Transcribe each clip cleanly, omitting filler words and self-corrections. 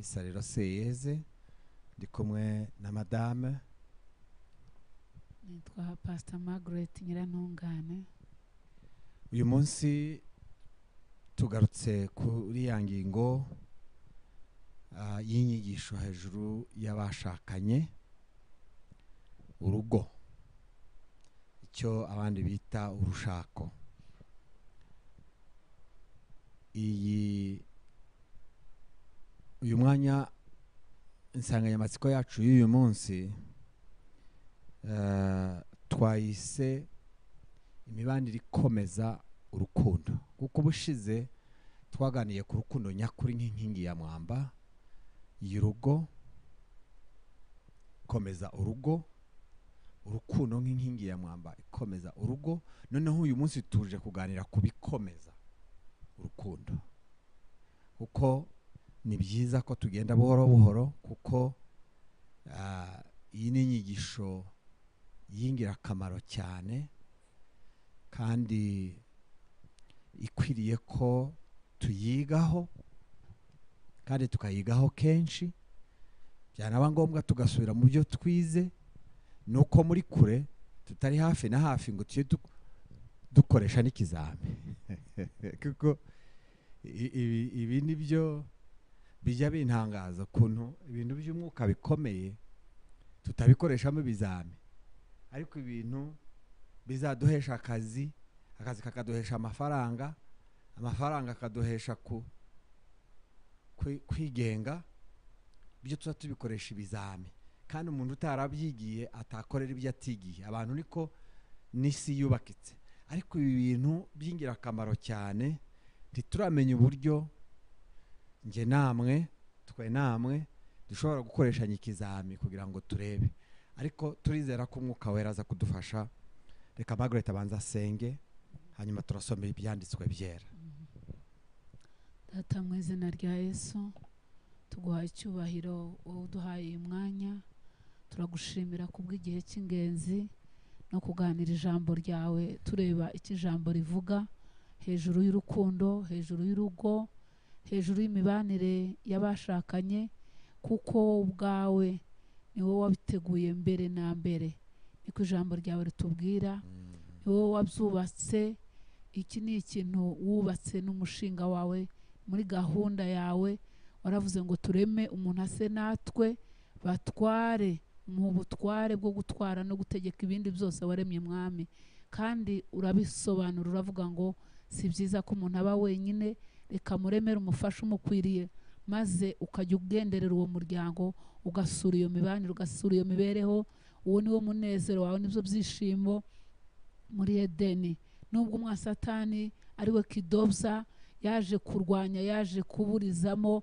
Misariro Seyeze, ndi kumwe na madame. Nitwa Pastor Margaret Nyirantungane. Uyu munsi tugarutse kuri ya ngingo y'inyigisho hejuru y'abashakanye, urugo, icyo abandi bita urushako. Iyi uyu mwanya insanganyamatsiko yacu y'uyu munsi twayise imibanire ikomeza urukundo, kuko ubushize twaganiye ku rukundo nyakuri nk'inkingi ya mwamba y'urugo, komeza urugo, urukundo nk'inkingi ya mwamba ikomeza urugo. Noneho uyu munsi tuje kuganira ku bikomeza urukundo, kuko ni byiza ko tugenda buhoro buhoro, kuko iyi ni inyigisho y'ingirakamaro cyane kandi ikwiriye ko tuyigaho kandi tukayigaho kenshi, byanaba ngombwa tugasubira mu byo twize, nuko muri kure tutari hafi na hafi ngo tujye dukoresha n'ikizami kuko ibi nibyo bijya bintangaza ukuntu ibintu by'umwuka bikomeye tutabikoreshamo ibizami, ariko ibintu bizaduhesha akazi, akazi kakaduhesha amafaranga, amafaranga akaduhesha kwigenga, byo tuza tubikoresha ibizami. Kandi umuntu utarabyigiye atakorera ibyo atigiye. Abantu niko n'isi yubakitse. Ariko ibi bintu by'ingirakamaro cyane ntituramenya uburyo nge namwe twe namwe dushobora gukoreshanya ikizami kugira ngo turebe, ariko turizera ko umwuka wera aza kudufasha. Reka Margaret abanza asenge, hanyuma turasoma ibyanditswe byera. Data, mu izina rya Yesu tuguhaye icyubahiro, wowe uduhaye uyu mwanya, turagushimira kubw'igihe cy'ingenzi no kuganira ijambo ryawe, tureba icyo ijambo rivuga hejuru y'urukundo, hejuru y'urugo, hejuru y'imibanire y'abashakanye, kuko wowe ubwawe ni wowe wabiteguye mbere na mbere, niko ijambo ryawe ritubwira, ni wowe wabyubatse. Iki ni ikintu wubatse n'umushinga wawe muri gahunda yawe, waravuze ngo tureme umuntu ase natwe, batware mu butware bwo gutwara no gutegeka ibindi byose waremye Mwami. Kandi urabisobanura uravuga ngo si byiza ko umuntu aba wenyine, reka muremere umufasha umukwiriye, maze ukajya ugenderera uwo muryango, ugasura iyo mibanire, ugasura iyo mibereho. Uwo ni wo munezero wawe, nibyo byishimo muri Edeni. Nubwo umwasatani ari we kidobya yaje kurwanya, yaje kuburizamo,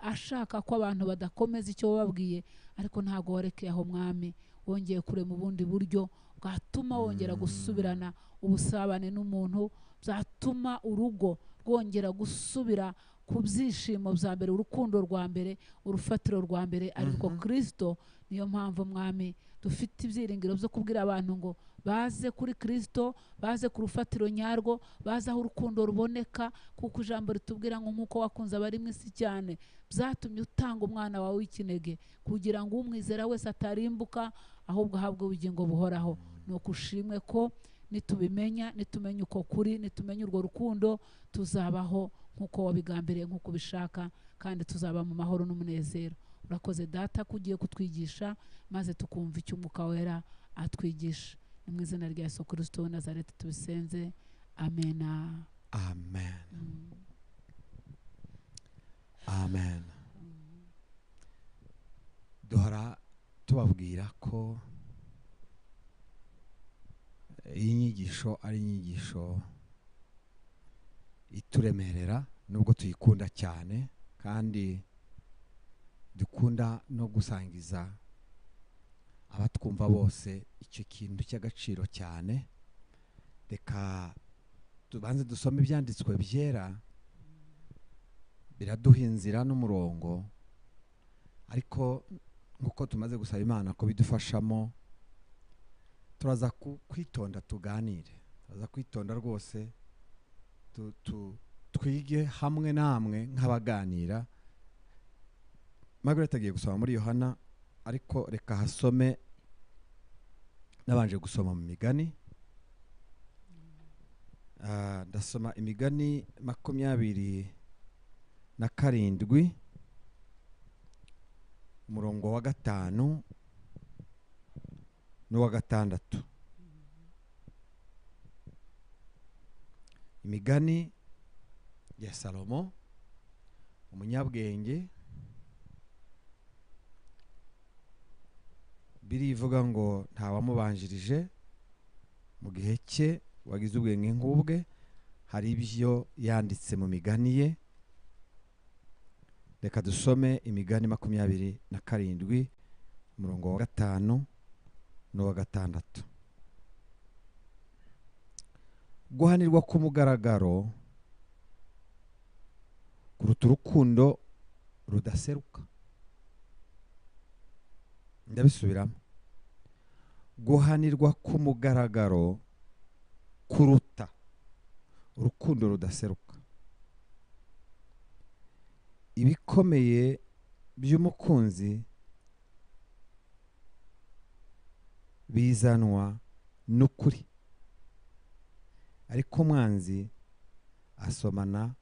ashaka ko abantu badakomeza icyo bababwiye, ariko ntago warekeye aho Mwami, wongeye kurema ubundi buryo bwatuma wongera gusubirana ubusabane n'umuntu, byatuma urugo rwongera gusubira ku byishimo bya mbere, urukundo rwa mbere, urufatiro rwa mbere ariko Kristo. Niyo mpamvu Mwami dufite ibyiringiro byo kubwira abantu ngo baze kuri Kristo, baze ku rufatiro nyarwo, baze aho urukundo ruboneka, kuko ijambo ritubwira ngo nkuko wakunze abari mu isi cyane, byatumye utanga umwana wawe w'ikinege kugira ngo umwizera wese atarimbuka ahubwo ahabwe ubugingo buhoraho. Nuko ushimwe ko nitubimenya, nitumenya uko kuri, nitumenya urwo rukundo, tuzabaho nkuko wabigambiriye, nkuko ubishaka, kandi tuzaba mu mahoro n'umunezero. Urakoze Data ko ugiye kutwigisha, maze tukumva icyo Umwuka Wera atwigisha. Ni mu izina rya Yesu Kristo wa Nazareti tubisenze, amena. Amen. Amen. Duhora tubabwira ko iyi nyigisho ari inyigisho ituremerera, nubwo tuyikunda cyane kandi dukunda no gusangiza abatwumva bose icyo kintu cy'agaciro cyane. Reka tubanze dusome ibyanditswe byera, biraduha inzira n'umurongo, ariko nkuko tumaze gusaba Imana ko bidufashamo, turaza kwitonda tuganire, turaza kwitonda rwose, twige hamwe namwe nk'abaganira, Margaret agiye gusoma muri Yohana, ariko reka hasome nabanje gusoma mu migani. Ndasoma imigani 27 umurongo wa 5 n'uwa 6. Imigani ya Salomo umunyabwenge, birivuga ngo ntawamubanjirije mu gihe cye wagize ubwenge nk'ubwe. Hari ibyo yanditse mu migani ye. Reka dusome imigani 27 umurongo wa 5 n'uwa 6. Guhanirwa ku mugaragaro kuruta urukundo rudaseruka. Ndabisubiramo. Guhanirwa ku mugaragaro kuruta urukundo rudaseruka. Ibikomeye by'umukunzi bizanwa n'ukuri, ariko umwanzi asomana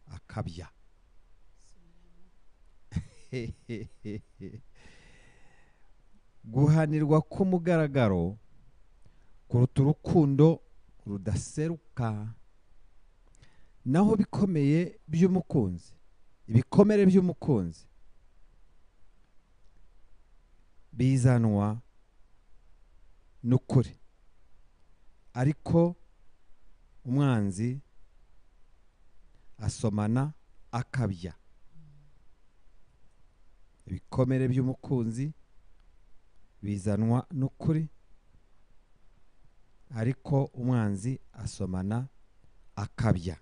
akabya. Guhanirwa ku mugaragaro kuruta urukundo rudaseruka. Naho bikomeye by'umukunzi, ibikomere by'umukunzi bizanwa n'ukuri, ariko umwanzi asomana akabya. Ibikomere by'umukunzi bizanwa n'ukuri, ariko umwanzi asomana akabya.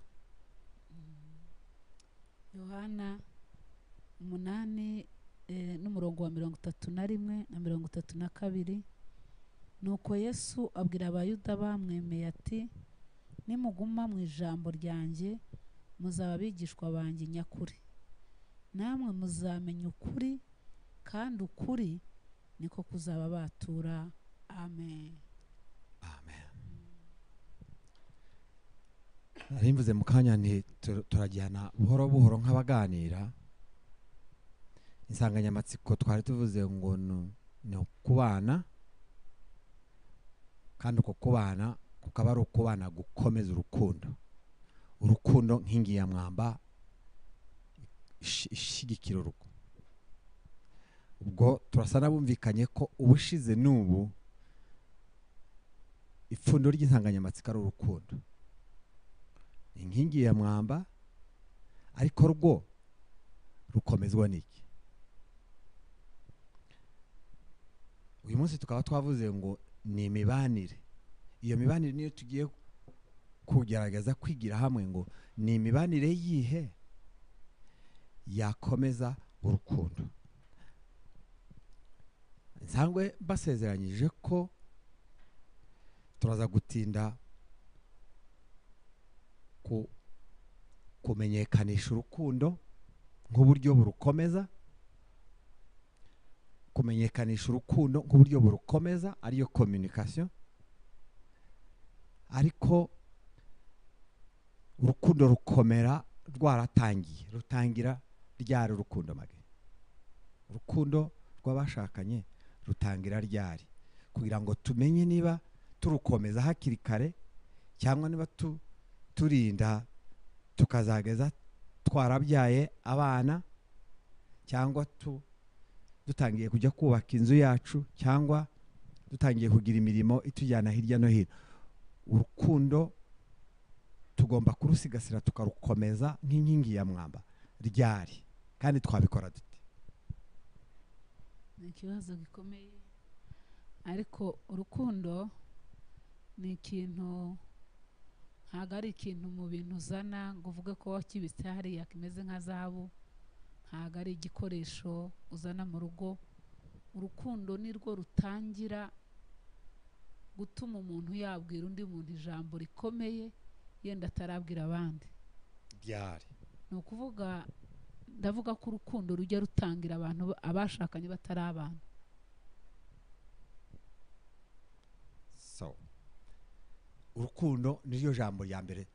Yohana 8 n'umurongo wa 31 na 32. Nuko Yesu abwira Abayuda bamwemeye ati: nimuguma mu ijambo ryanjye muzaba abigishwa banjye nyakuri, namwe muzamenya ukuri, kandi ukuri niko kuzaba batura. Amen. Amen. Narimvuze mu kanya nti turajyana buhoro buhoro nk'abaganira. Insanganyamatsiko twari tuvuze ngo ni ukubana, kandi uko kubana kukaba ari ukubana gukomeza urukundo. Urukundo nkingi ya mwamba ishigikira urugo. Ubwo turasa n'abumvikanye ko ubushize n'ubu ipfundo ry'insanganyamatsiko ari urukundo, inkingi ya mwamba, ariko rwo rukomezwa n'iki? Uyu munsi tukaba twavuze ngo ni imibanire. Iyo mibanire niyo tugiye kugerageza kwigira hamwe ngo ni imibanire yihe yakomeza urukundo. Nsangwe basezeranyije ko turaza gutinda kumenyekanisha urukundo nk'uburyo burukomeza, kumenyekanisha urukundo nk'uburyo burukomeza ariyo communication. Ariko urukundo rukomera rwaratangiye, rutangira ryari urukundo mage? Urukundo rw'abashakanye rutangira ryari? Kugira ngo tumenye niba turukomeza hakiri kare cyangwa niba turinda tukazageza twarabyaye abana, cyangwa dutangiye kujya kubaka inzu yacu, cyangwa dutangiye kugira imirimo itujyana hirya no hino. Urukundo tugomba kurusigasira tukarukomeza nk'inkingi ya mwamba ryari, kandi twabikora dute? Ni ikibazo gikomeye, ariko urukundo ni ikintu, ntabwo ari ikintu mu bintu uzana ngo uvuge ko wakibitse hariya kimeze nka zahabu, ntabwo ari igikoresho uzana mu rugo. Urukundo ni rwo rutangira gutuma umuntu yabwira undi muntu ijambo rikomeye yenda atarabwira abandi. Ryari? Ni ukuvuga Ndavuga ko urukundo rujya rutangira abantu abashakanye batari abana. So urukundo niryo jambo rya mbere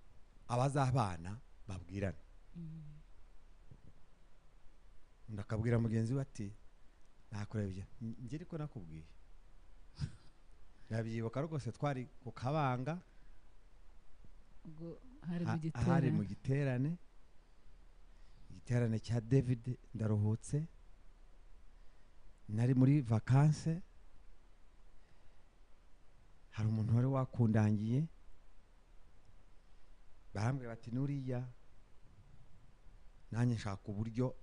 abazabana babwirana. Ndakabwira mugenzi we ati nakurebye njye ariko nakubwiye. Ndabyibuka rwose twari ku Kabanga, hari mu giterane, igiterane cya David Ndaruhutse. Nari muri vacances, hari umuntu wari wakundangiye, barambwira bati nuriya nanjye nshaka uburyo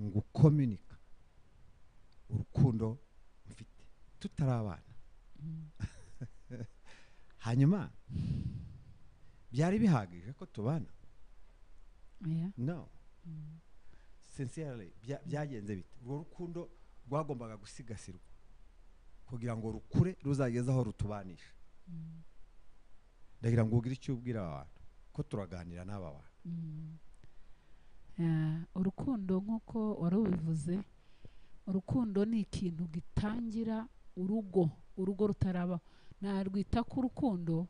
ngukomunika urukundo mfite tutarabana. Hanyuma byari bihagije ko tubana? No. Sincerely byagenze bite? Urwo rukundo rwagombaga gusigasirwa kugira ngo rukure ruzageze aho rutubanisha. Ndagira ngo ugire icyo ubwira abantu ko turaganira n'aba bantu. Urukundo nk'uko wari ubivuze, urukundo ni ikintu gitangira urugo, urugo rutaraba. Narwita ko urukundo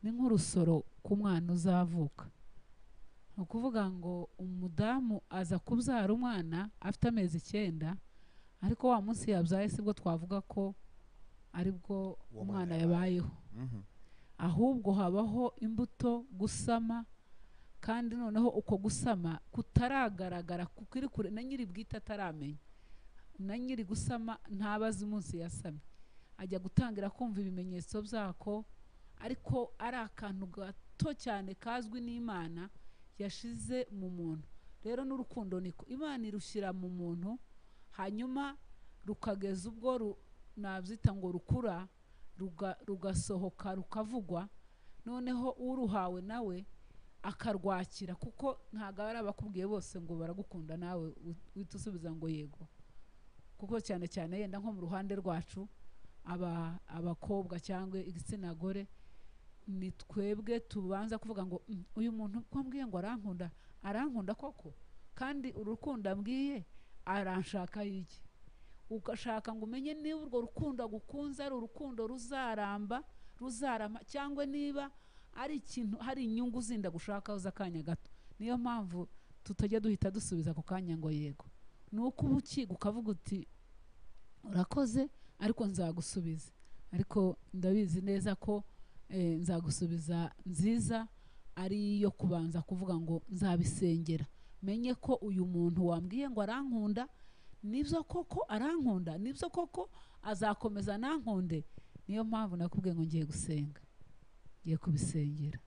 ni nk'urusoro ku mwana uzavuka. Ni ukuvuga ngo umudamu aza kubyara umwana afite amezi 9, ariko wa munsi yabyaye sibwo twavuga ko aribwo umwana yabayeho. Ahubwo habaho imbuto gusama, kandi noneho uko gusama kutaragaragara kukiri kure, na nyiri bwite ataramenya, na nyiri gusama ntabazi umunsi yasamye, ajya gutangira kumva ibimenyetso byako, ariko ari akantu gato cyane kazwi n'Imana yashize mu muntu. Rero n'urukundo niko Imana irushyira mu muntu, hanyuma rukageza ubwo nabyita ngo rukura, rugasohoka rukavugwa, noneho uruhawe nawe akarwakira, kuko ntago ari abakubwiye bose ngo baragukunda nawe uhita usubiza ngo yego. Kuko cyane cyane yenda nko mu ruhande rwacu abakobwa cyangwa igitsina gore, ni twebwe tubanza kuvuga ngo uyu muntu ko ambwiye ngo arankunda, arankunda koko, kandi urukundo ambwiye aranshaka iki? Ugashaka ngo umenye niba urwo rukundo agukunze ari urukundo ruzaramba, ruzarama, cyangwa niba ari ikintu hari inyungu zinda gushaka uza akanya gato. Niyo mpamvu tutajya duhita dusubiza ku kanya ngo yego. Nuko uba ukiga ukavuga uti urakoze ariko nzagusubiza, ariko ndabizi neza ko nzagusubiza nziza ari iyo kubanza kuvuga ngo nzabisengera, menye ko uyu muntu wambwiye ngo arankunda nibyo koko arankunda, nibyo koko azakomeza nankunde. Niyo mpamvu nakubwiye ngo ngiye gusenga, ngiye kubisengera.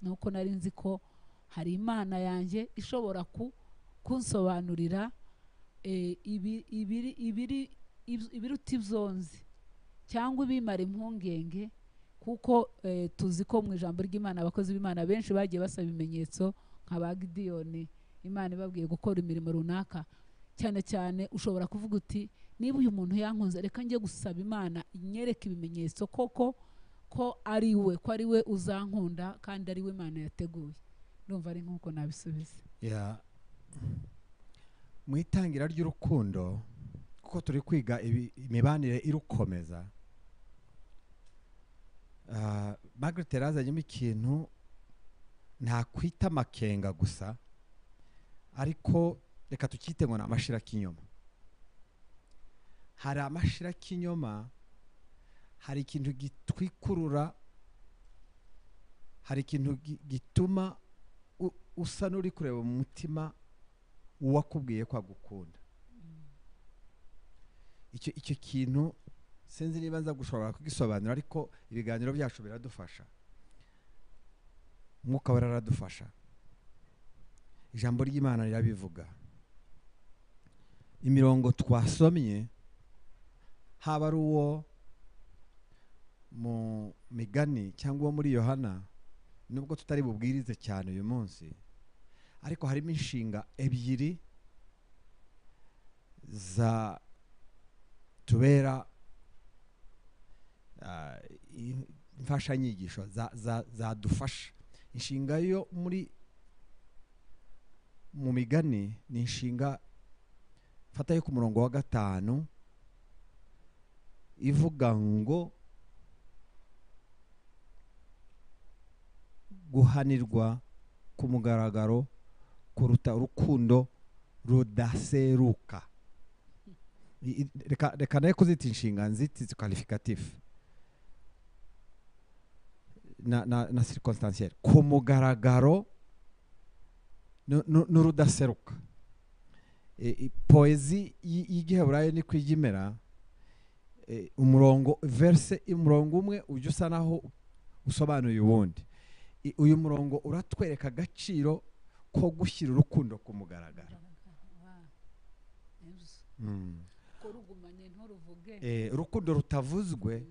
Nuko nari nzi ko hari Imana yanjye ishobora kunsobanurira ibiruta ibyonzi cyangwa ibimara impungenge, kuko tuzi ko mu ijambo ry'Imana abakozi b'Imana benshi bagiye basaba ibimenyetso nka ba Gidiyoni, Imana ibabwiye gukora imirimo runaka. Cyane cyane ushobora kuvuga uti niba uyu muntu yankunze reka njye gusaba Imana inyereke ibimenyetso koko ko ari we, ko ari we uzankunda kandi ari we Imana yateguye. Ndumva ari nkuko nabisubiza. Mu itangira ry'urukundo, kuko turi kwiga imibanire irukomeza, Margaret yazanyemo ikintu ntakwita amakenga gusa, ariko reka tukite ngo ni amashirakinyoma. Hari amashirakinyoma, hari ikintu gitwikurura, hari ikintu gituma usa n'uri kureba mu mutima uwakubwiye ko agukunda. Icyo kintu sinzi niba nza gushobora kugisobanura, ariko ibiganiro byacu biradufasha, Umwuka wera aradufasha, ijambo ry'Imana rirabivuga. Imirongo twasomye, haba ari uwo mu Migani cyangwa uwo muri Yohana, nubwo tutari bubwirize cyane uyu munsi, ariko harimo inshinga ebyiri za tubera imfashanyigisho zadufasha. Inshinga yo muri Mu Migani ni inshinga fata yo ku murongo wa 5 ivuga ngo guhanirwa ku mugaragaro kuruta urukundo rudaseruka. Reka naye kuzita inshinga, nziti qualificatif na circonstanciel, ku mugaragaro n'urudaseruka. Poezi y'igiheburayo niko ijya imera, umurongo verse, umurongo umwe ujya usa naho usobanuye uwundi. Uyu murongo uratwereka agaciro ko gushyira urukundo ku mugaragaro. Urukundo rutavuzwe,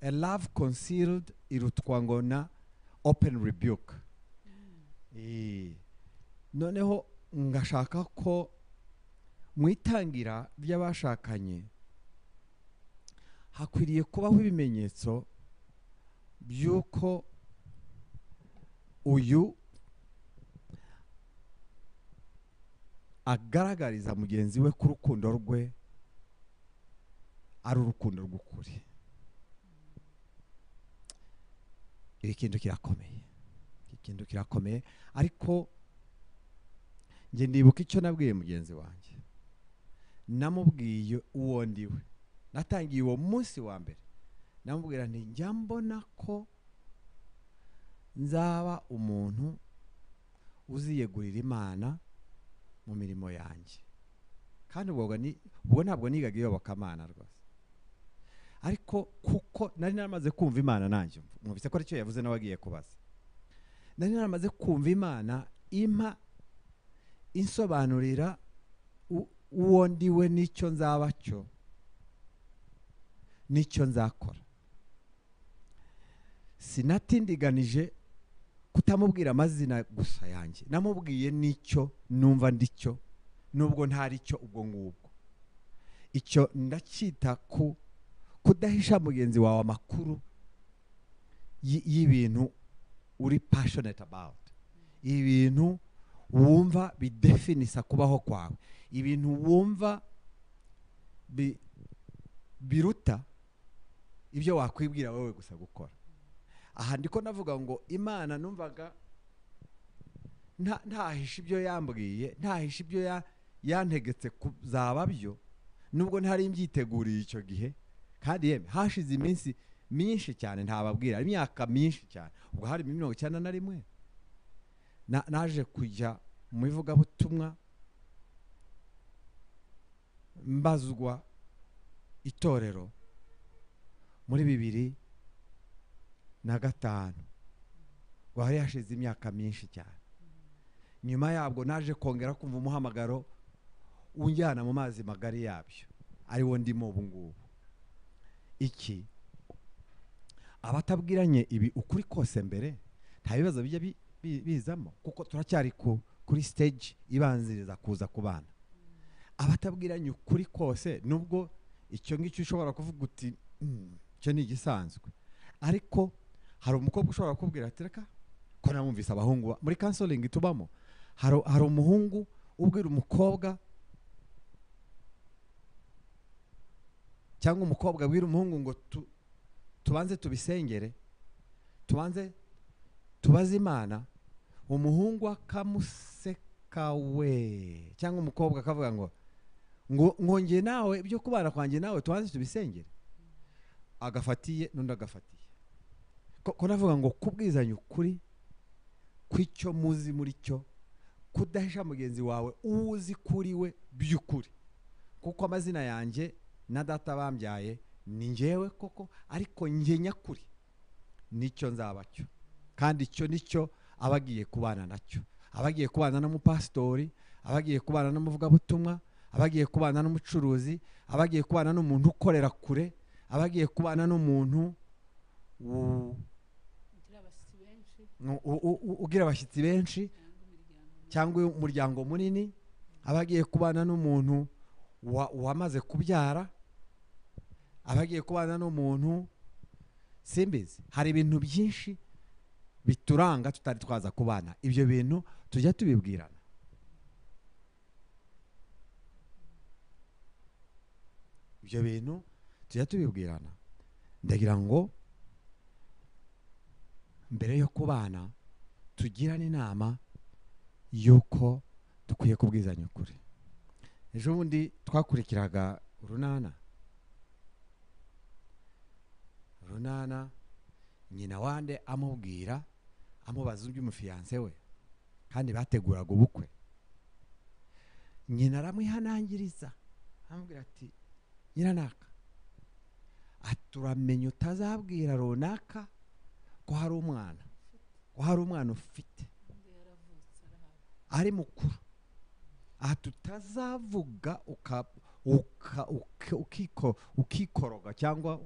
a love concealed irutwa ngo na open rebuke. Noneho ngashaka ko mu itangira ry'abashakanye hakwiriye kubaho ibimenyetso by'uko uyu agaragariza mugenzi we ko urukundo rwe ari urukundo rw'ukuri. Ibi kintu kirakomeye, ikintu kirakomeye. Ariko njye ndibuka icyo nabwiye mugenzi wanjye, namubwiye uwo ndiwe. Natangiye uwo munsi wa mbere namubwira nti njya mbona ko nzaba umuntu uziyegurira Imana mu mirimo yanjye. Kandi ubwo ntabwo nigaga iyobokamana rwose, ariko kuko nari naramaze kumva Imana nanjye, mwumvise ko aricyo yavuze nawe agiye kubaza, nari naramaze kumva Imana impa insobanurira uwo ndiwe n'icyo nzaba cyo n'icyo nzakora. Sinatindiganije kutamubwira amazina gusa yanjye, namubwiye n'icyo numva ndicyo, nubwo ntari cyo ubwo ngubwo. Icyo ndacyita ku kudahisha mugenzi wawe amakuru y'ibintu uri passionate about, ibintu wumva bidefinisa kubaho kwawe, ibintu wumva biruta ibyo wakwibwira wowe gusa gukora. Aha ndiko navuga ngo Imana numvaga ntahisha ibyo yambwiye, ntahisha ibyo yantegetse kuzaba byo, nubwo ntari mbyiteguriye icyo gihe. Kandi yemwe hashize iminsi myinshi cyane ntababwira, imyaka myinshi cyane, ubwo hari 91 naje kujya mu ivugabutumwa mbazwa itorero muri 2005, ngo hari hashize imyaka myinshi cyane. Nyuma yabwo naje kongera kumva umuhamagaro unjyana mu mazi magari yabyo, ariwo ndimo ubu ngubu. Iki abatabwiranye ibi ukuri kose mbere nta bibazo bijya bizamo, kuko turacyari kuri stage ibanziriza kuza kubana. Abatabwiranye ukuri kose, nubwo icyo ngicyo ushobora kuvuga uti icyo ni igisanzwe, ariko hari umukobwa ushobora kukubwira ati reka ko namwumvise abahungu muri counseling tubamo, hari umuhungu ubwira umukobwa cyangwa umukobwa abwira umuhungu ngo tubanze tubisengere, tubanze tubaze Imana, umuhungu akamuseka we, cyangwa umukobwa akavuga ngo ngongeye nawe ibyo kubana kwanjye nawe tubanze tubisengere, agafatiye n'undi agafatiye. Ko navuga ngo kubwizanya ukuri kw'icyo muzi muri cyo, kudahisha mugenzi wawe uzi kuri we by'ukuri, kuko amazina yanjye na data bambyaye ni njyewe koko, ariko njye nyakuri nicyo nzaba cyo, kandi icyo nicyo abagiye kubana nacyo. Abagiye kubana n'umupasitori, abagiye kubana n'umuvugabutumwa, abagiye kubana n'umucuruzi, abagiye kubana n'umuntu ukorera kure, abagiye kubana n'umuntu ugira abashyitsi benshi cyangwa umuryango munini, abagiye kubana n'umuntu wamaze kubyara, abagiye kubana n'umuntu simbizi. Hari ibintu byinshi bituranga tutari twaza kubana, ibyo bintu tujya tubibwirana. Ibyo bintu tujya tubibwirana. Ndagira ngo mbere yo kubana tugirane inama y'uko dukwiye kubwizanya ukuri. Ejo bundi twakurikiraga urunana, nyina wande amubwira, amubaza iby'umufiyanse we, kandi bateguraga ubukwe. Nyina aramwihanangiriza, amubwira ati nyiranaka, aturamenya utazabwira runaka ko hari umwana, ko hari umwana ufite ari mukuru, atutazavuga ukikoroga cyangwa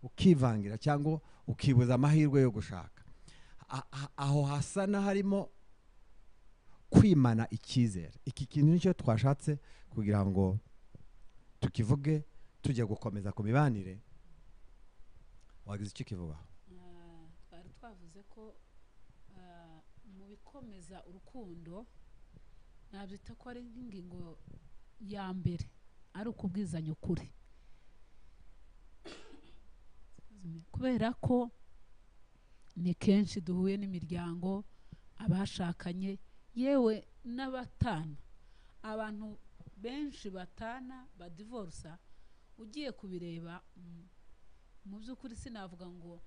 ukivangira cyangwa ukibuza amahirwe yo gushaka. Aho hasa n'aharimo kwimana icyizere. Iki kintu nicyo twashatse kugira ngo tukivuge, tujya gukomeza ku mibanire. Wagize icyo kivugaho? Twari twavuze ko mu bikomeza urukundo nabyita ko ari nk'ingingo ya mbere ari ukubwizanya ukuri, kubera ko ni kenshi duhuye n'imiryango, abashakanye, yewe n'abatana. Abantu benshi batana badivorsa, ugiye kubireba mu by'ukuri sinavuga ngo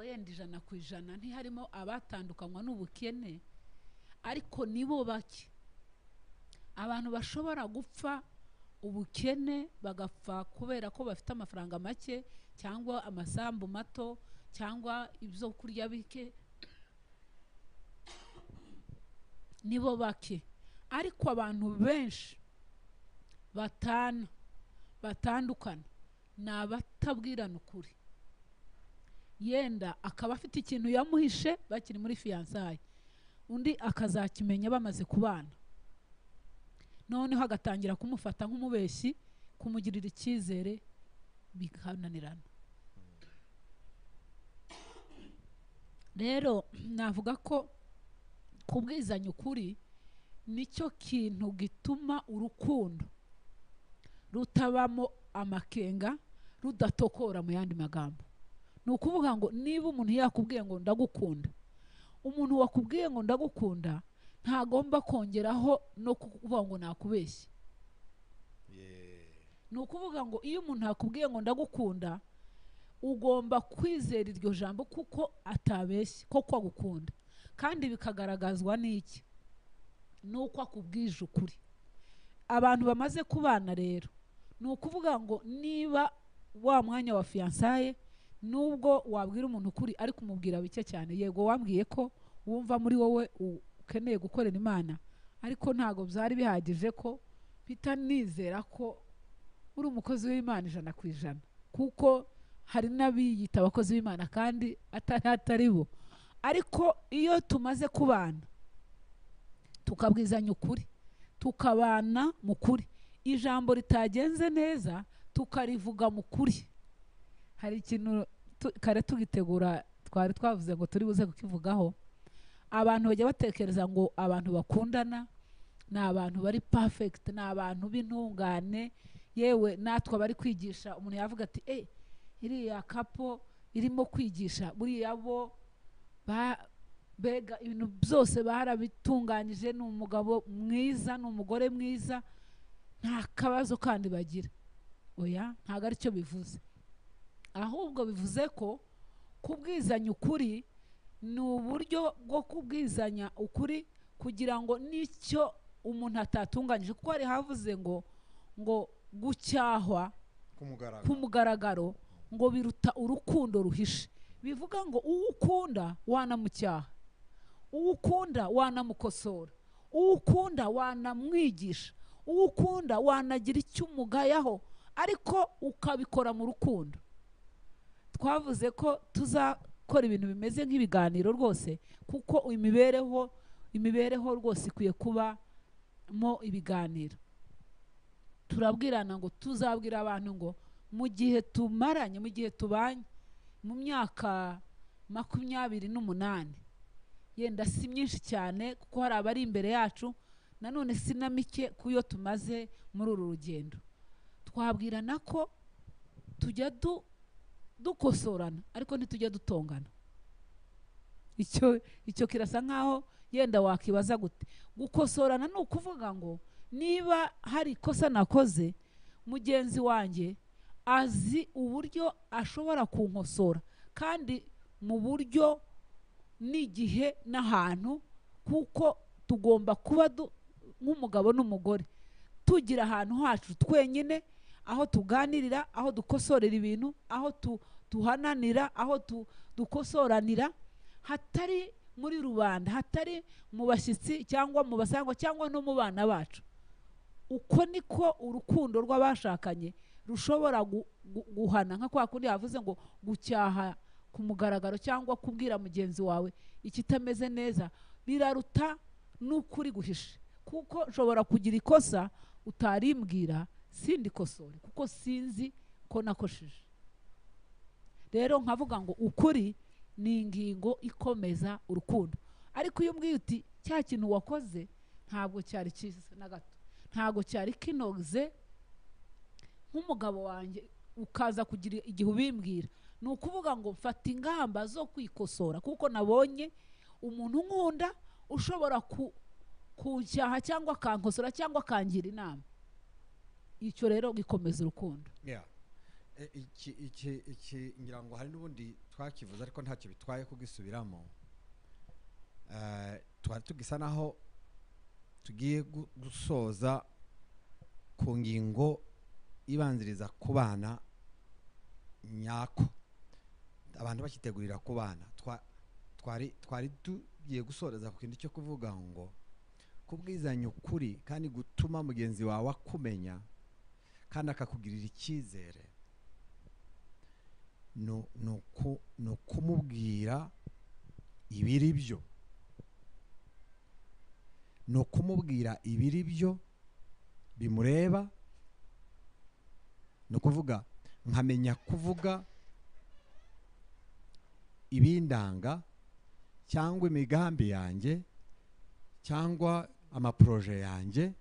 yenda 100% ntiharimo abatandukanywa n'ubukene, ariko nibo bake. Abantu bashobora gupfa ubukene bagapfa kubera ko bafite amafaranga make cyangwa amasambu mato cyangwa ibyo kurya bike, nibo bake. Ariko abantu benshi batana batandukana ni abatabwirana ukuri. Yenda akaba afite ikintu yamuhishe bakiri muri fiyansaye, undi akazakimenya bamaze kubana, noneho agatangira kumufata nk'umubeshyi, kumugirira icyizere bikananirana. Rero navuga ko kubwizanya ukuri nicyo kintu gituma urukundo rutabamo amakenga, rudatokora. Mu yandi magambo ni ukuvuga ngo niba umuntu yakubwiye ngo ndagukunda, umuntu wakubwiye ngo ndagukunda ntagomba kongeraho no kuvuga ngo nakubeshye. Ni ukuvuga ngo iyo umuntu akubwiye ngo ndagukunda, ugomba kwizera iryo jambo kuko atabeshye, koko agukunda. Kandi bikagaragazwa n'iki? Nuko akubwije ukuri. Abantu bamaze kubana rero, ni ukuvuga ngo niba wa mwanya wa fiyansaye, nubwo wabwira umuntu ukuri ariko umubwira bike cyane, yego wambwiye ko wumva muri wowe ukeneye gukorera Imana, ariko ntago byari bihagije ko mpita nizera ko uri umukozi w'Imana 100%, kuko hari n'abiyita abakozi b'Imana kandi atari bo. Ariko iyo tumaze kubana tukabwizanya ukuri, tukabana mu kuri, ijambo ritagenze neza tukarivuga mu kuri. Hari ikintu kare tugitegura twari twavuze ngo turi buze kukivugaho. Abantu bajya batekereza ngo abantu bakundana ni abantu bari perfect, ni abantu b'intungane. Yewe natwe bari kwigisha, umuntu yavuga ati iriya kapo irimo kwigisha, buriya bo bega ibintu byose barabitunganyije, ni umugabo mwiza, ni umugore mwiza, nta kabazo kandi bagira. Oya, ntago aricyo bivuze. Ahubwo bivuze ko kubwizanya ukuri ni uburyo bwo kubwizanya ukuri kugira ngo nicyo umuntu atatunganyije, kuko hari havuze ngo gucyahwa ku mugaragaro ngo biruta urukundo ruhishe. Bivuga ngo uwo ukunda wanamucyaha, uwo ukunda wanamukosora, uwo ukunda wanamwigisha, uwo ukunda wanagira icyo umugayaho, ariko ukabikora mu rukundo. Twavuze ko tuzakora ibintu bimeze nk'ibiganiro rwose, kuko imibereho rwose ikwiye kuba mo ibiganiro. Turabwirana ngo tuzabwira abantu ngo mu gihe tumaranye, mu gihe tubanye mu myaka 28, yenda si myinshi cyane kuko hari abari imbere yacu Nanone si na mike kuyo tumaze muri uru rugendo. Twabwirana ko tujya dukosorana ariko ntitujya dutongana. Icyo kirasa nkaho yenda wakibaza gute. Gukosorana ni ukuvuga ngo niba hari ikosa nakoze, mugenzi wanjye azi uburyo ashobora kunkosora, kandi mu buryo n'igihe n'ahantu, kuko tugomba kuba nk'umugabo n'umugore tugira ahantu hacu twenyine, aho tuganirira, aho dukosorera ibintu, aho tuhananira, aho dukosoranira, hatari muri rubanda, hatari mu bashyitsi cyangwa mu basangwa cyangwa no mu bana bacu. Uko niko urukundo rw'abashakanye rushobora guhana, nka kwa kundi yavuze ngo gucyaha ku mugaragaro cyangwa kubwira mugenzi wawe ikitameze neza biraruta n'ukuri guhisha, kuko nshobora kugira ikosa utarimbwira sindikosore kuko sinzi ko nakosheje. Rero nkavuga ngo ukuri ni ingingo ikomeza urukundo. Ariko iyo umbwiye uti cya kintu wakoze ntabwo cyari cyiza na gato, ntabwo cyari kinoze, nk'umugabo wanjye ukaza kugira igihe ubimbwira, ni ukuvuga ngo mfata ingamba zo kwikosora, kuko nabonye umuntu nkunda ushobora kuncyaha cyangwa akankosora cyangwa akangira inama. Icyo rero gikomeza urukundo. Iki ngira ngo hari n'ubundi twakivuze ariko ntacyo bitwaye kugisubiramo. Twari tugisa naho tugiye gusoza ku ngingo ibanziriza kubana nyako, abantu bakitegurira kubana. Twari tugiye gusoreza ku kintu cyo kuvuga ngo kubwizanya ukuri kandi gutuma mugenzi wawe akumenya kandi akakugirira icyizere, no kumubwira ibiri byo, no kumubwira ibiri byo bimureba, no kuvuga nkamenya kuvuga ibindanga cyangwa imigambi yanjye cyangwa amaproje yanjye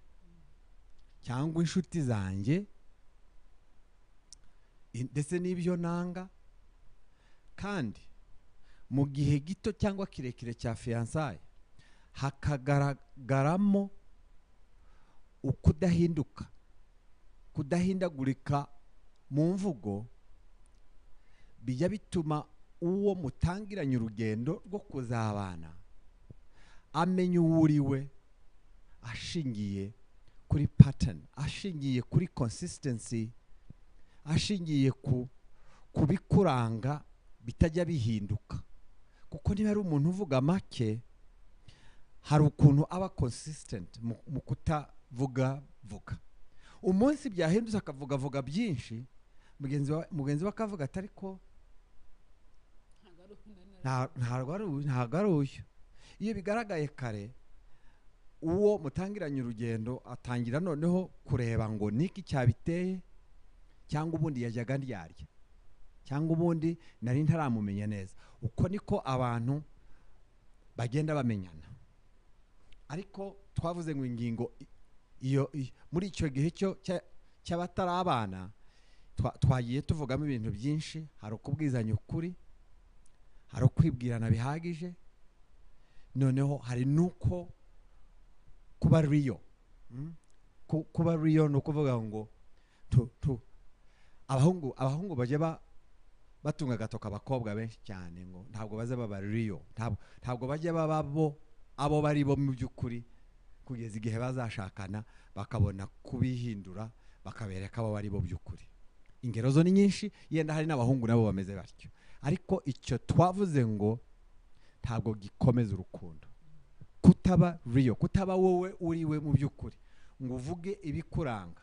cyangwa inshuti zanjye ndetse n'ibyo nanga, kandi mu gihe gito cyangwa kirekire cya fiançailles hakagaragaramo ukudahinduka, kudahindagurika mu mvugo, bijya bituma uwo mutangiranye urugendo rwo kuzabana amenya uwo uriwe ashingiye kuri pattern, ashingiye kuri consistency, ashingiye ku kubikuranga bitajya bihinduka. Kuko niba ari umuntu uvuga make, hari ukuntu aba consistent mu kutavuga vuga. Umunsi byahindutse akavuga vuga byinshi, mugenzi we akavuga ati ariko ntabwo ari uyu. Iyo bigaragaye kare, uwo mutangiranye urugendo atangira noneho kureba ngo niki cyabiteye, cyangwa ubundi yajyaga ndyarya, cyangwa ubundi nari ntaramumenya neza. Uko niko abantu bagenda bamenyana. Ariko twavuze ngo ingingo iyo muri icyo gihe cyo cy'abatarabana twagiye tuvugamo ibintu byinshi. Hari ukubwizanya ukuri, hari ukwibwirana bihagije, noneho hari nuko kuba real. Kuba real ni ukuvuga ngo abahungu bajya batunga agatoka abakobwa benshi cyane ngo ntabwo baza baba real, ntabwo bajya baba bo abo bari bo mu by'ukuri, kugeza igihe bazashakana bakabona kubihindura bakabereka abo bari bo by'ukuri. Ingero zo ni nyinshi, yenda hari n'abahungu nabo bameze batyo, ariko icyo twavuze ngo ntabwo gikomeza urukundo. Kutaba real, kutaba wowe uriwe mu by'ukuri ngo uvuge ibikuranga,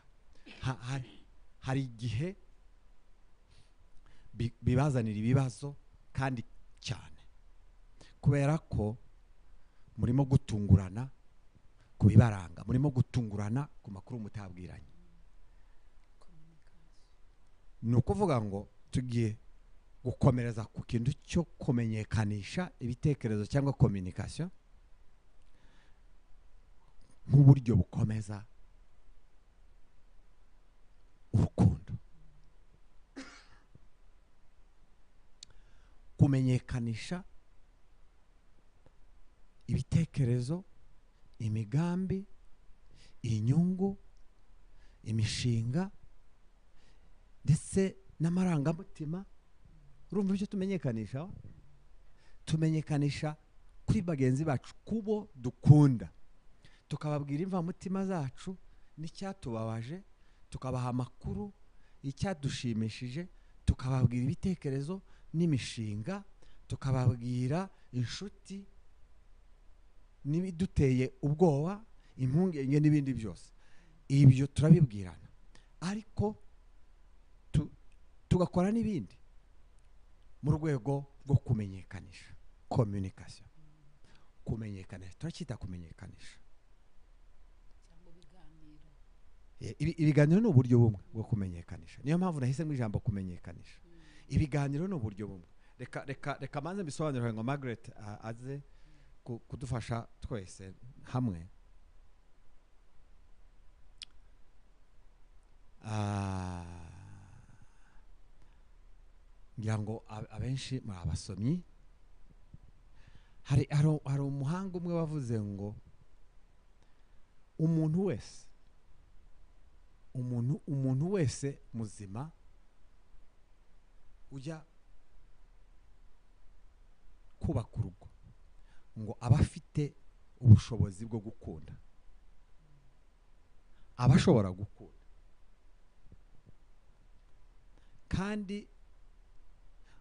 hari igihe bibazanira ibibazo kandi cyane, kubera ko murimo gutungurana ku bibaranga, murimo gutungurana ku makuru mutabwiranye. Ni ukuvuga ngo tugiye gukomereza ku kintu cyo kumenyekanisha ibitekerezo cyangwa communication. nk'uburyo bukomeza urukundo. Kumenyekanisha ibitekerezo, imigambi, inyungu, imishinga ndetse n'amarangamutima. Urumva ibyo tumenyekanisha? Tumenyekanisha kuri bagenzi bacu, kubo dukunda, tukababwira imvamutima zacu n'icyatubabaje, tukabaha amakuru icyadushimishije, tukababwira ibitekerezo n'imishinga, tukababwira inshuti n'ibiduteye ubwoba, impungenge n'ibindi byose. Ibyo turabibwirana, ariko tugakora n'ibindi mu rwego rwo kumenyekanisha, communication. Kumenyekanisha turacyita kumenyekanisha. Ibiganiro ni uburyo bumwe bwo kumenyekanisha, niyo mpamvu nahisemo ijambo kumenyekanisha. Ibiganiro ni uburyo bumwe. Reka reka reka manze mbisobanurire ngo Margaret aze kudufasha twese hamwe. Ngira ngo abenshi muri abasomyi, hari umuhanga umwe wavuze ngo umuntu wese, umuntu wese muzima ujya kubaka urugo ngo aba afite ubushobozi bwo gukunda, aba ashobora gukunda. Kandi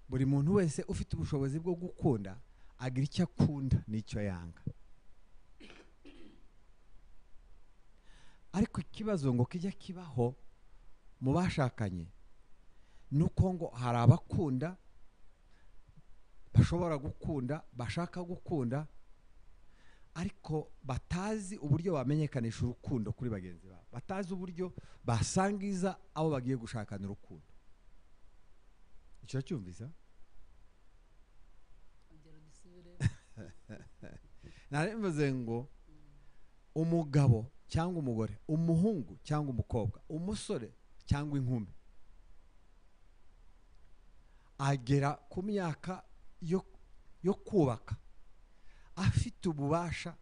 buri muntu wese ufite ubushobozi bwo gukunda agira icyo akunda n'icyo yanga. Ariko ikibazo ngo kijya kibaho mu bashakanye nuko ngo hari abakunda, bashobora gukunda, bashaka gukunda, ariko batazi uburyo bamenyekanisha urukundo kuri bagenzi babo, batazi uburyo basangiza abo bagiye gushakana urukundo. Icyo cyumvisa? Narimvuze ngo umugabo cyangwa umugore, umuhungu cyangwa umukobwa, umusore cyangwa inkumi agera ku myaka yo kubaka afite ububasha,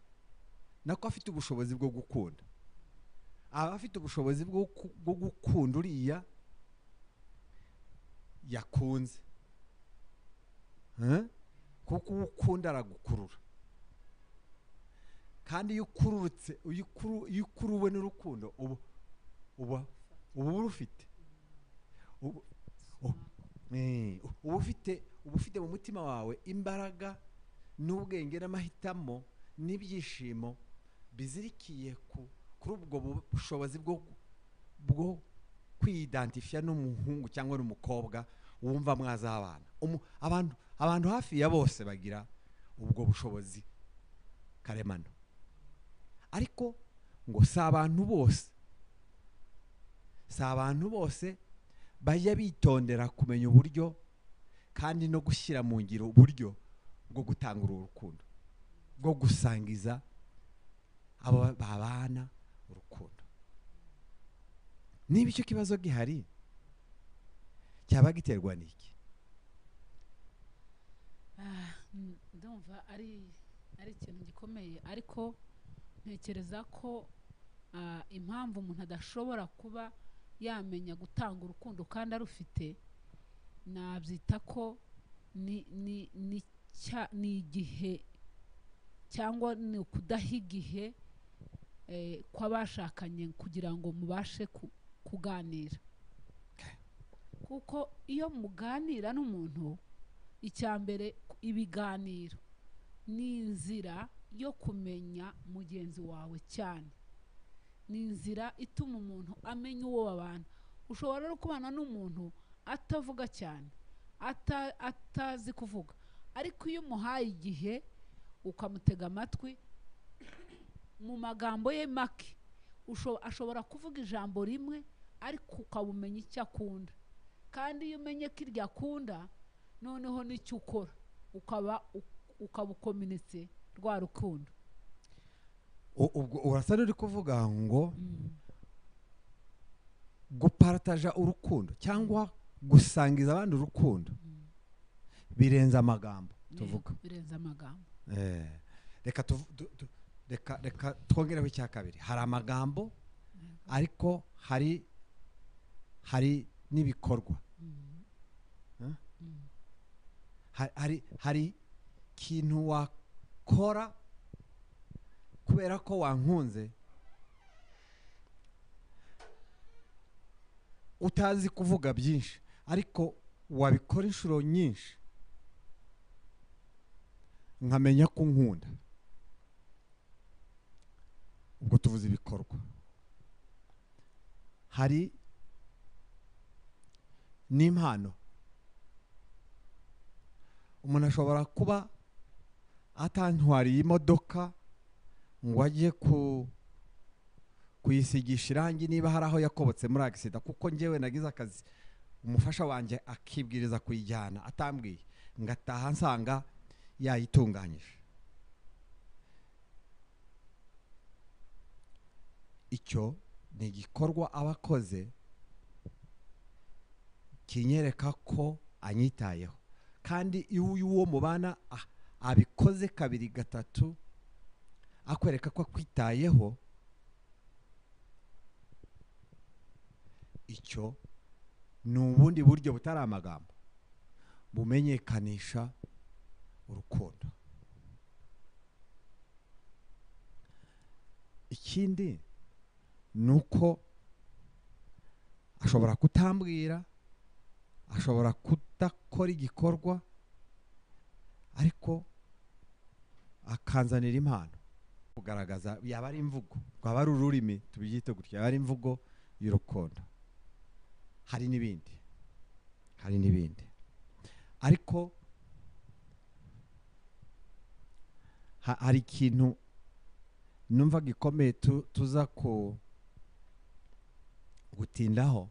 nako afite ubushobozi bwo gukunda, aba afite ubushobozi bwo gukunda uriya yakunze, kuko ukunda aragukurura. Kandi iyo ukururutse, iyo ukuruwe n'urukundo uba urufite, uba ufite mu mutima wawe imbaraga n'ubwenge n'amahitamo n'ibyishimo bizirikiye kuri ubwo bushobozi bwo kwiyidentifya n'umuhungu cyangwa n'umukobwa wumva mwazabana. Abantu hafi ya bose bagira ubwo bushobozi karemano, ariko ngo si abantu bose bajya bitondera kumenya uburyo kandi no gushyira mu ngiro uburyo bwo gutanga uru rukundo, bwo gusangiza abo babana urukundo. Niba icyo kibazo gihari, cyaba giterwa n'iki? Ndumva ari ikintu gikomeye, ariko ntekereza ko impamvu umuntu adashobora kuba yamenya gutanga urukundo kandi arufite, nabyita ko ni igihe cyangwa ni ukudaha igihe kw'abashakanye kugira ngo mubashe kuganira. Kuko iyo muganira n'umuntu, icya mbere ibiganiro ni inzira yo kumenya mugenzi wawe cyane, ni inzira ituma umuntu amenya uwo babana. Ushobora no kubana n'umuntu atavuga cyane, atazi kuvuga, ariko iyo umuhaye igihe ukamutega amatwi, mu magambo ye make ashobora kuvuga ijambo rimwe ariko ukabumenya icyo akunda. Kandi iyo umenye ko iryo akunda, noneho n'icyo ukora ukaba ukominitse rwa rukundo. Ubwo urasa n'uri kuvuga ngo guparataja urukundo cyangwa gusangiza abandi urukundo birenze amagambo tuvuga. Birenze amagambo. Reka reka twongereho icya kabiri. Hari amagambo ariko hari n'ibikorwa. Hari ikintu wakora kubera ko wankunze utazi kuvuga byinshi, ariko wabikora inshuro nyinshi nkamenya ko unkunda. Ubwo tuvuze ibikorwa. Hari n'impano. Umuntu ashobora kuba atantwariye imodoka ngo ajye kuyisigisha irangi niba hari aho yakobotse muri agisida, kuko njyewe nagize akazi umufasha wanjye akibwiriza kuyijyana atambwiye, ngataha nsanga yayitunganyije. Icyo ni igikorwa aba akoze kinyereka ko anyitayeho. Kandi iyo uwo mubana abikoze kabiri gatatu akwereka ko akwitayeho, icyo ni ubundi buryo butari amagambo bumenyekanisha urukundo. Ikindi ni uko ashobora kutambwira, ashobora kudakora igikorwa, ariko akanzanira impano. Kugaragaza yaba ari imvugo, rwaba ari ururimi, tubyite gutya, yaba ari imvugo y'urukundo. Hari n'ibindi, hari n'ibindi, ariko hari ikintu numva gikomeye tuza ku gutindaho.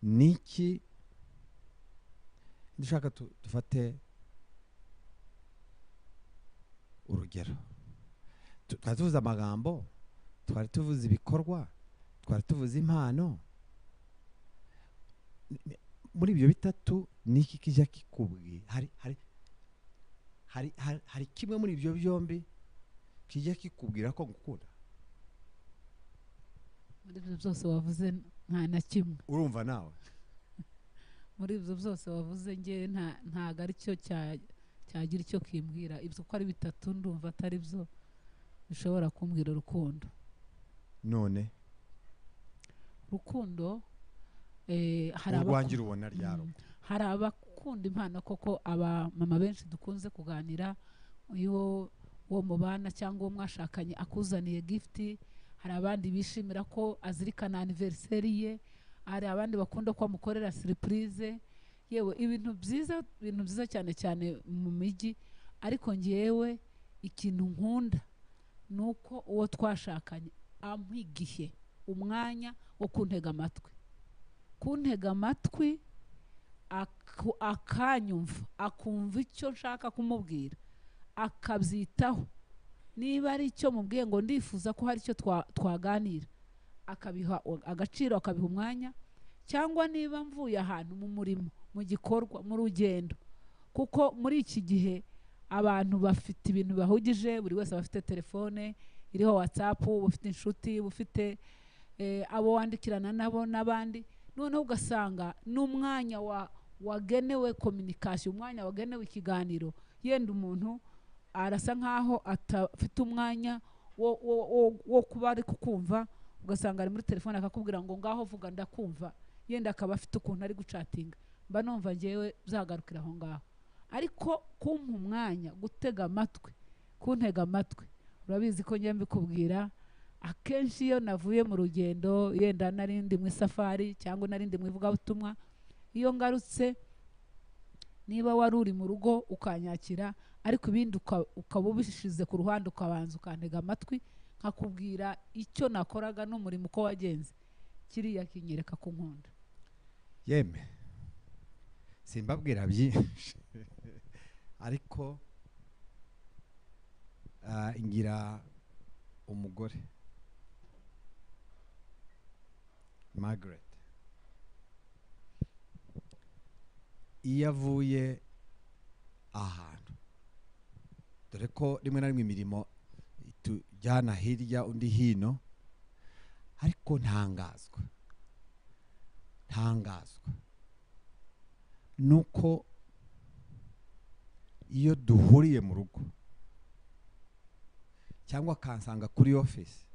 Niki ndashaka dufate urugero. Twari tuvuze amagambo, twari tuvuze ibikorwa, twari tuvuze impano. Muri ibyo bitatu niki kijya kikubwira? Hari kimwe muri ibyo byombi kijya kikubwira ko ngukunda? Muri ibyo byose wavuze nta na kimwe. Urumva nawe? Muri ibyo byose wavuze nge ntago ari cyo cyagira icyo kimbwira. Ibyo uko ari bitatu ndumva atari byo bishobora kumbwira urukundo. None urukundo urwangira ubona ryaro. Hari abakunda impano koko, aba mama benshi dukunze kuganira, iyo uwo mubana cyangwa uwo mwashakanye akuzaniye gift, hari abandi bishimira ko azirikana anniversaire ye, hari abandi bakunda ko amukorera surprise, yewe ibintu byiza, ibintu byiza cyane cyane mu mijyi. Ariko ngewe ikintu nkunda nuko uwo twashakanye ampa igihe, umwanya wo kuntega amatwi, kuntega amatwi akanyumva, akumva icyo nshaka kumubwira, akabyitaho. Niba ari icyo mubwiye ngo ndifuza ko hari icyo twaganira, akabiha agaciro, akabiha umwanya. Cyangwa niba mvuye ahantu mu murimo, mu gikorwa, mu rugendo, kuko muri iki gihe abantu bafite ibintu bahugije, buri wese afite telefone iriho WhatsApp, ufite inshuti, ufite abo wandikirana nabo n'abandi. Noneho ugasanga n'umwanya wagenewe communication, umwanya wagenewe ikiganiro, yenda umuntu arasa nkaho atafite umwanya wo kuba ari kukumva, ugasanga ari muri telefone akakubwira ngo ngaho vuga ndakumva, yenda akaba afite ukuntu ari gucatinga. Mba numva ngewe byagarukira aho ngaho. Ariko kumpa umwanya, gutega amatwi, kuntega amatwi, urabizi ko njye mbikubwira akenshi iyo navuye mu rugendo, yenda narindi mu safari cyangwa narindi mu ivugabutumwa, iyo ngarutse niba wari uri mu rugo ukanyakira, ariko ibindi ukaba ubishize ku ruhande, ukabanza ukantega amatwi nkakubwira icyo nakoraga n'umurimo uko wagenze, kiriya kinyereka ko nkunda. Yeme simbabwira byinshi ariko Ngira umugore Margaret, iyo avuye ahantu, dore ko rimwe na rimwe imirimo itujyana hirya undi hino, ariko ntangazwa nuko iyo duhuriye mu rugo cyangwa akansanga kuri office,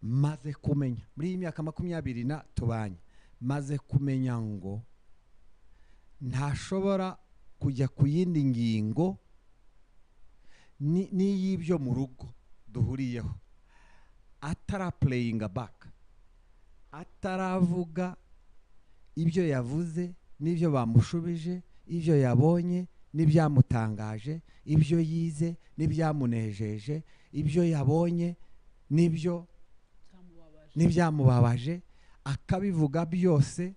maze kumenya muri iyi myaka 20 na tubanye, maze kumenya ngo ntashobora kujya ku yindi ngingo n'iy'ibyo mu rugo duhuriyeho atara playing back, ataravuga ibyo yavuze n'ibyo bamushubije, ibyo yabonye n'ibyamutangaje, ibyo yize n'ibyamunejeje, ibyo yabonye n'ibyo n'ibyamubabaje, akabivuga byose.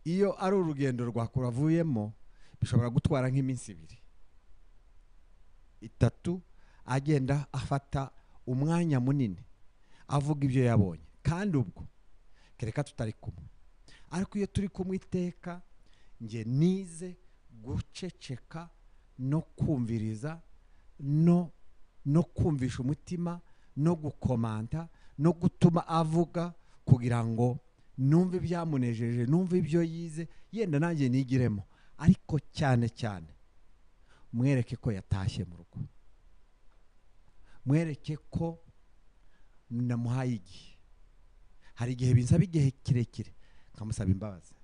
Iyo ari urugendo rwakuravuyemo bishobora gutwara nk'iminsi 2 3, agenda afata umwanya munini avuga ibyo yabonye, kandi ubwo kereka tutari kumwe. Ariko iyo turi kumwe iteka, nge nize guceceka no kumviriza no kumvisha umutima no gukomanta no gutuma avuga, kugira ngo numve ibyamunejeje, numve ibyo yize, yenda nanjye nigiremo. Ariko cyane cyane mwereke ko yatashye mu rugo, mwereke ko namuhaye igihe. Hari igihe binsaba igihe kirekire nkamusaba imbabazi,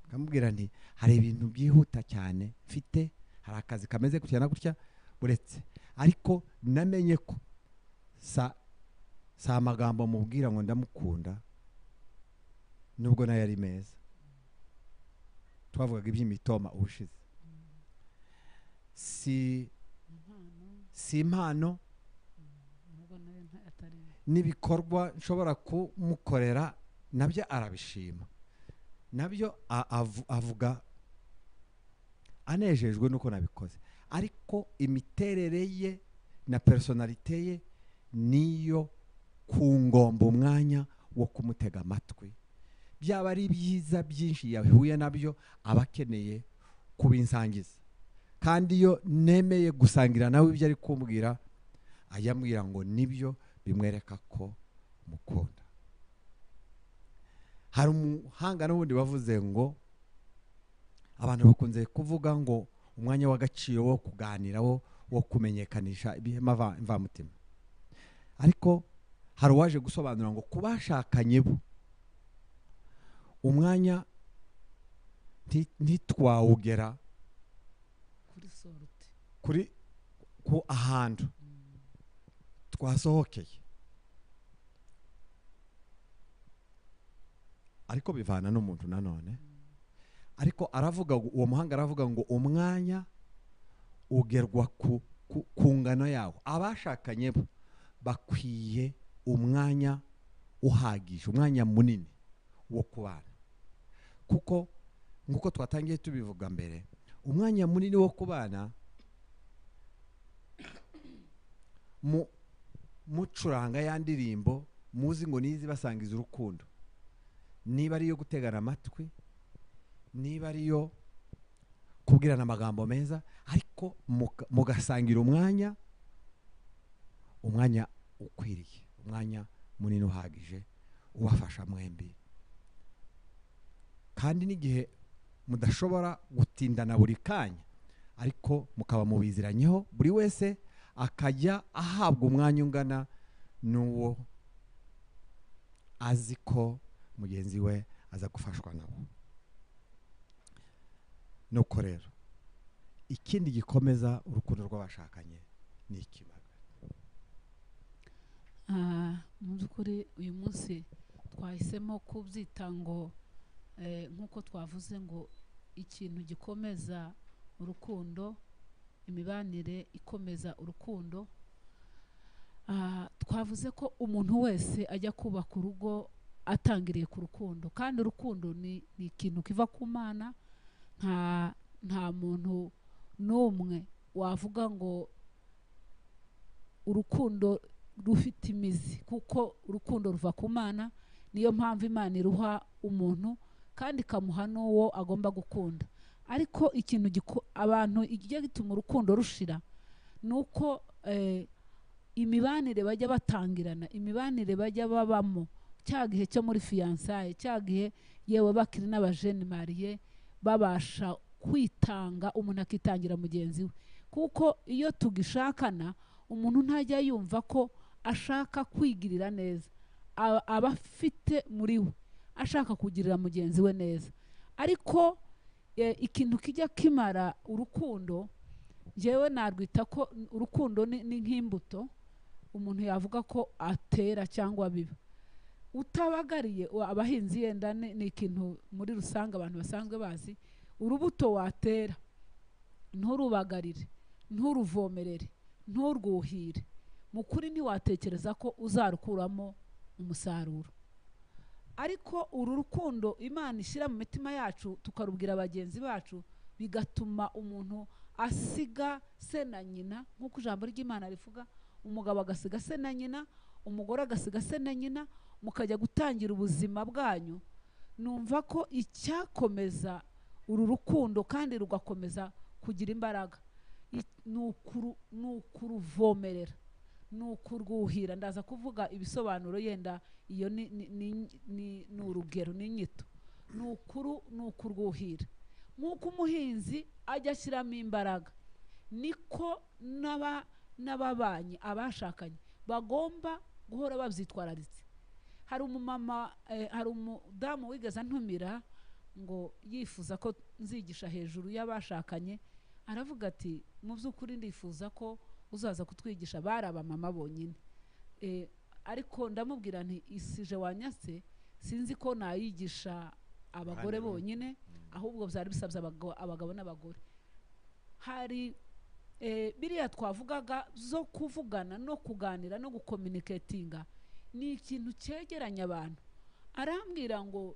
nkamubwira nti hari ibintu byihuta cyane mfite, hari akazi kameze gutya na gutya uretse, ariko namenye ko sa amagambo mubwira ngo ndamukunda nubwo nayo ari meza. Twavugaga iby'imitoma ubushize, si impano n'ibikorwa nshobora kumukorera nabyo arabishima, nabyo avuga anejejwe nuko nabikoze, ariko imiterere ye na personalite ye niyo kungomba umwanya wo kumutega amatwi. Byaba ari byiza byinshi yahuye nabyo aba akeneye kubinsangiza, kandi iyo nemeye gusangira nawe ibyo ari kumbwira, ayambwira ngo nibyo bimwereka ko mukunda. Hari umuhanga n'ubundi wavuze ngo abantu bakunze kuvuga ngo umwanya w'agaciro wo kuganira wo kumenyekanisha ibihema mvamutima, ariko hari uwaje gusobanura ngo kubashakanye bo umwanya ntitwawugera kuri ku ahantu twasohokeye, ariko bivana n'umuntu nanone. Ariko aravuga, uwo muhanga aravuga ngo umwanya ugerwa ku ngano yawo. Abashakanye bo bakwiye umwanya uhagije, umwanya munini wo kubana, kuko nkuko twatangiye tubivuga mbere, umwanya munini wo kubana mucuranga ya ndirimbo muzi ngo nizi basangiza urukundo, niba ariyo gutegana amatwi, niba ariyo kubwirana amagambo meza, ariko mugasangira umwanya ukwiriye, umwanya munini uhagije ubafasha mwembi. Kandi n'igihe mudashobora gutindana buri kanya, ariko mukaba mubiziranyeho, buri wese akajya ahabwa umwanya ungana n'uwo azi ko mugenzi we aza gufashwa nabo. Nuko rero ikindi gikomeza urukundo rw'abashakanye ni iki? Mu by'ukuri uyu munsi twahisemo kubyita ngo nk'uko twavuze ngo ikintu gikomeza urukundo, imibanire ikomeza urukundo. Twavuze ko umuntu wese ajya kubaka urugo atangiriye ku rukundo, kandi urukundo ni ikintu kiva ku Mana, Nta muntu n'umwe wavuga ngo urukundo rufite imizi, kuko urukundo ruva ku Mana. Niyo mpamvu Imana iruha umuntu kandi ikamuha n'uwo agomba gukunda. Ariko ikintu abantu igiye gituma urukundo rushira ni uko imibanire bajya batangirana, imibanire bajya babamo cya gihe cyo muri fiançailles, cya gihe yewe bakiri n'abajeunes mariés, babasha kwitanga, umuntu akitangira mugenzi we. Kuko iyo tugishakana umuntu ntajya yumva ko ashaka kwigirira neza, aba afite muri we ashaka kugirira mugenzi we neza. Ariko ikintu kijya kimara urukundo, njyewe narwita ko urukundo ni nk'imbuto umuntu yavuga ko atera cyangwa biba. Utabagariye, abahinzi yenda ni ikintu muri rusange abantu basanzwe bazi, urubuto watera nturubagarire, nturuvomerere, nturwuhire, mu kuri ntiwatekereza ko uzarukuramo umusaruro. Ariko uru rukundo Imana ishyira mu mitima yacu tukarubwira bagenzi bacu, bigatuma umuntu asiga se na nyina, nk'uko ijambo ry'Imana rivuga, umugabo agasiga se na nyina, umugore agasiga se na nyina, mukajya gutangira ubuzima bwanyu. Numva ko icyakomeza uru rukundo kandi rugakomeza kugira imbaraga ni ukuruvomerera, ni ukurwuhira. Ndaza kuvuga ibisobanuro yenda iyo ni urugero, ni inyito. Ni ukurwuhira. Nk'uko umuhinzi ajya ashyiramo imbaraga, niko n'ababanyi abashakanye bagomba guhora babyitwararitse. Hari umumama, hari umudamu wigeze antumira ngo yifuza ko nzigisha hejuru y'abashakanye, aravuga ati mu by'ukuri ndifuza ko uzaza kutwigisha, bari abamama bonyine. Ariko ndamubwira nti isije wanyatse sinzi ko nayigisha abagore bonyine, ahubwo byari bisabye abagabo n'abagore. Hari biriya twavugaga zo kuvugana no kuganira no gucommunicatinga, ni ikintu cyegeranya abantu. Arambwira ngo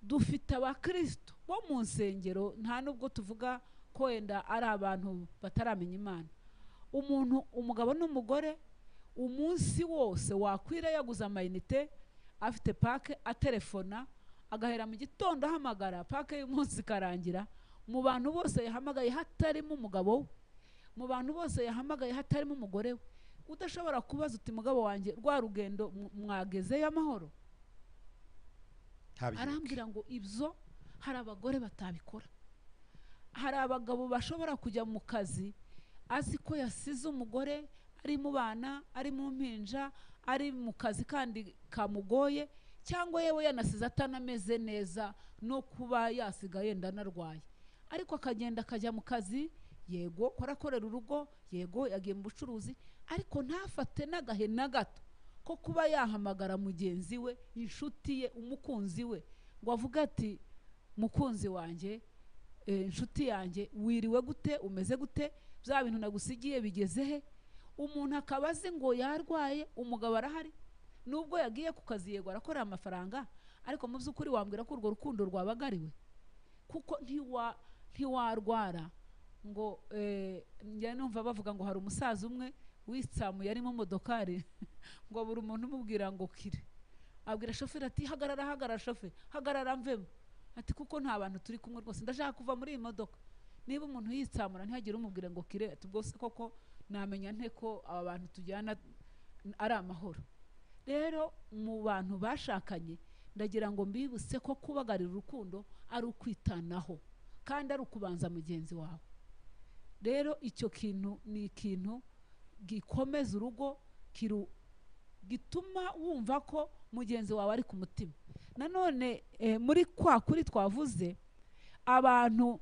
dufite abakristo bo mu nsengero, nta nubwo tuvuga ko wenda ari abantu bataramenya Imana. Umuntu, umugabo n'umugore, umunsi wose wakwira yaguze amayinite, afite pack atelefona, agahera mu gitondo ahamagara, pack y'umunsi ikarangira. Mu bantu bose yahamagaye hatarimo umugabo we, mu bantu bose yahamagaye hatarimo umugore we, udashobora kubaza uti mugabo wanjye rwa rugendo mwagezeyo amahoro. Arambwira ngo ibyo hari abagore batabikora. Hari abagabo bashobora kujya mu kazi azi ko yasize umugore ari mu bana, ari mu mpinja, ari mu kazi kandi kamugoye, cyangwa yewe yanasize atanameze neza no kuba yasigaye yenda anarwaye, ariko akagenda akajya mu kazi, yego ko arakorera urugo, yego yagiye mu bucuruzi, ariko ntafate n'agahe na gato ko kuba yahamagara mugenzi we, inshuti ye, umukunzi we, ngo avuge ati mukunzi wanjye, inshuti yanjye, wiriwe gute, umeze gute, bya bintu nagusigiye bigeze he? Umuntu akaba azi ngo yarwaye, umugabo arahari, nubwo yagiye ku kazi yego arakorera amafaranga, ariko mu by'ukuri wambwira ko urwo rukundo rwabagariwe, kuko ntiwarwara ngo njya numva bavuga ngo hari umusaza umwe witsamuye ari mu modokari ngo buri muntu umubwira ngo kire, abwira shoferi ati hagarara, hagarara shoferi, hagarara mvemo, ati kuko nta bantu turi kumwe rwose, ndashaka kuva muri iyi modoka. Niba umuntu yitsamura ntihagire umubwira ngo kire, ati ubwo se koko namenya nte ko aba bantu tujyana ari amahoro? Rero mu bantu bashakanye ndagira ngo mbibutse ko kubagarira urukundo ari ukwitanaho kandi ari ukubanza mugenzi wawe. Rero icyo kintu ni ikintu gikomeza urugo, gituma wumva ko mugenzi wawe ari ku mutima. Nanone muri kwa kuri twavuze, abantu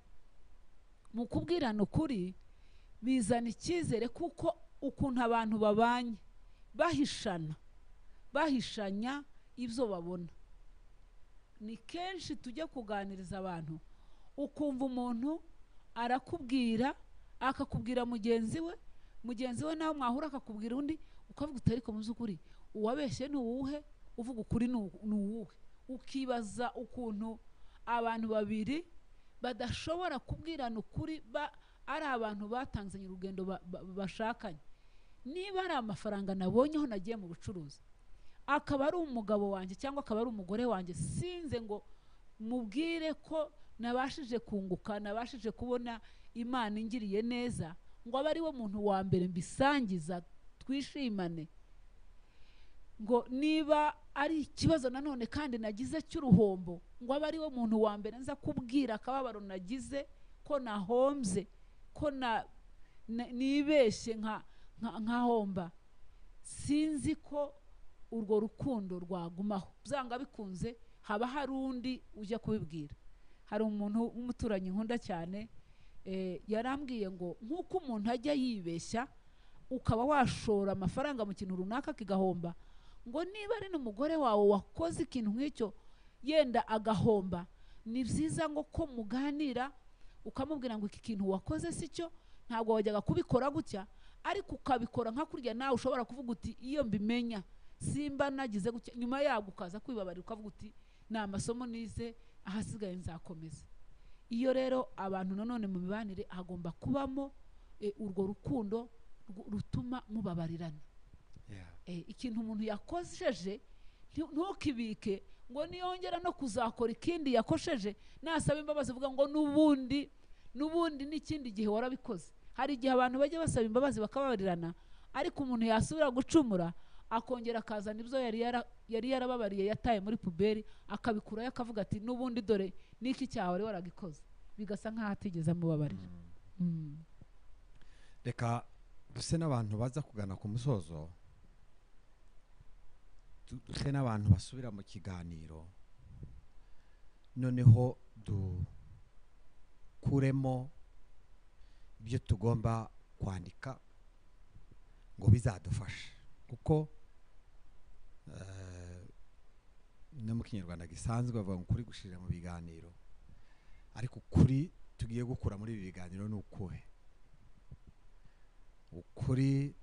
mu kubwirana ukuri bizana icyizere, kuko ukuntu abantu babanye bahishana, bahishanya ibyo babona. Ni kenshi tujya kuganiriza abantu ukumva umuntu arakubwira, akakubwira mugenzi we, mugenzi we nawe mwahura akakubwira undi, ukavuga uti ariko mu by'ukuri uwabeshye ni uwuhe, uvuga ukuri ni uwuhe? Ukibaza ukuntu abantu babiri Badashobora kubwirana ukuri ari abantu batanzanye urugendo bashakanye. Niba ari amafaranga nabonyeho nagiye mu bucuruzi, akaba ari umugabo wanjye cyangwa akaba ari umugore wanjye, sinze ngo mubwire ko nabashije kunguka, nabashije kubona Imana ingiriye neza, ngo abe ari we muntu wa mbere mbisangiza twishimane. Ngo niba ari ikibazo nanone kandi nagize cy'uruhombo, ngo abe ari we muntu wa mbere nza kubwira akababaro nagize, ko nahombye, ko nibeshye nkahomba. Sinzi ko urwo rukundo rwagumaho. Byanga bikunze haba hari undi ujya kubibwira. Hari umuntu w'umuturanyi nkunda cyane, yarambwiye ngo nk'uko umuntu ajya yibeshya ukaba washora amafaranga mu kintu runaka kigahomba, ngo niba ari n'umugore wawe wakoze ikintu nk'icyo yenda agahomba, ni byiza ngo ko muganira ukamubwira ngo iki kintu wakoze si cyo, ntabwo wajyaga kubikora gutya, ariko ukabikora nka kurya nawe ushobora kuvuga uti iyo mbimenya simba nagize gutya, nyuma yabwo ukaza kwibabarira ukavuga uti ni amasomo nize, ahasigaye nzakomeza. Iyo rero abantu nanone mu mibanire hagomba kubamo urwo rukundo rutuma mubabarirana. Ikintu umuntu yakosheje ntukibike ngo niyongera no kuzakora ikindi yakosheje, nasaba imbabazi uvuga ngo n'ubundi n'ikindi gihe warabikoze. Hari igihe abantu bajya basaba imbabazi bakababarirana, ariko umuntu yasubira gucumura akongera akazana ibyo yari yarababariye yataye muri puberi, akabikurayo akavuga ati n'ubundi dore n'iki cyaha wari waragikoze, bigasa nkaho atigeze amubabarira. Reka duse n'abantu baza kugana ku musozo, duse n'abantu basubira mu kiganiro, noneho dukuremo ibyo tugomba kwandika ngo bizadufashe, kuko no mu Kinyarwanda gisanzwe bavuga ngo ukuri gushirira mu biganiro, ariko ukuri tugiye gukura muri ibi biganiro ni ukuhe? Ukuri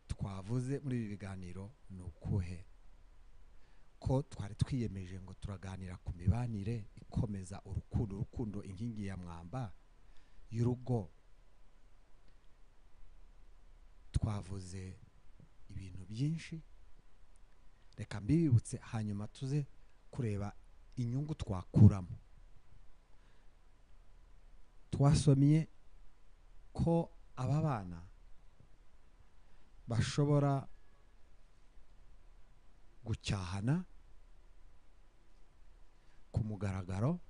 twavuze muri ibi biganiro ni ukuhe? Ko twari twiyemeje ngo turaganira ku mibanire ikomeza urukundo, urukundo inkingi ya mwamba y'urugo. Twavuze ibintu byinshi, reka mbibutse hanyuma tuze kureba inyungu twakuramo. Twasomye ko aba bana bashobora gucyahana ku mugaragaro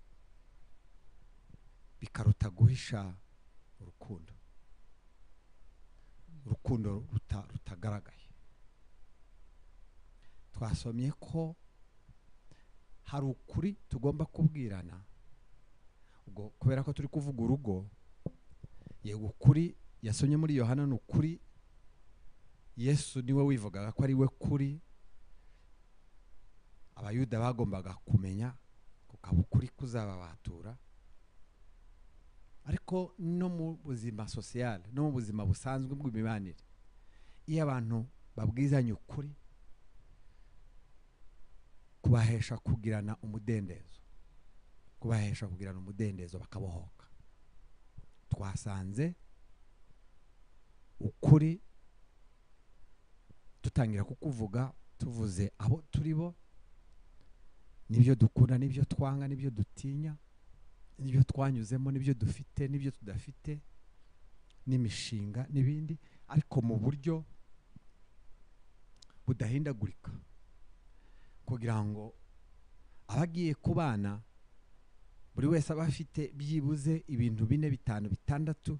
bikaruta guhisha urukundo, urukundo rutagaragaye. Twasomye ko hari ukuri tugomba kubwirana, ubwo kubera ko turi kuvuga urugo, yego ukuri yasomye muri Yohana ni ukuri, Yesu niwe wivugaga ko ari we kuri, Abayuda bagombaga kumenya kukaba ukuri kuzababatura. Ariko no mu buzima social, no mu buzima busanzwe bw'imibanire, iyo abantu babwizanye ukuri kubahesha kugirana umudendezo, kubahesha kugirana umudendezo bakabohoka. Twasanze ukuri tutangira kukuvuga tuvuze abo turi bo, nibyo dukunda, nibyo twanga, nibyo dutinya, nibyo twanyuzemo, nibyo dufite, nibyo tudafite, n'imishinga n'ibindi, ariko mu buryo budahindagurika, kugira ngo abagiye kubana buri wese aba afite byibuze ibintu 4, 5, 6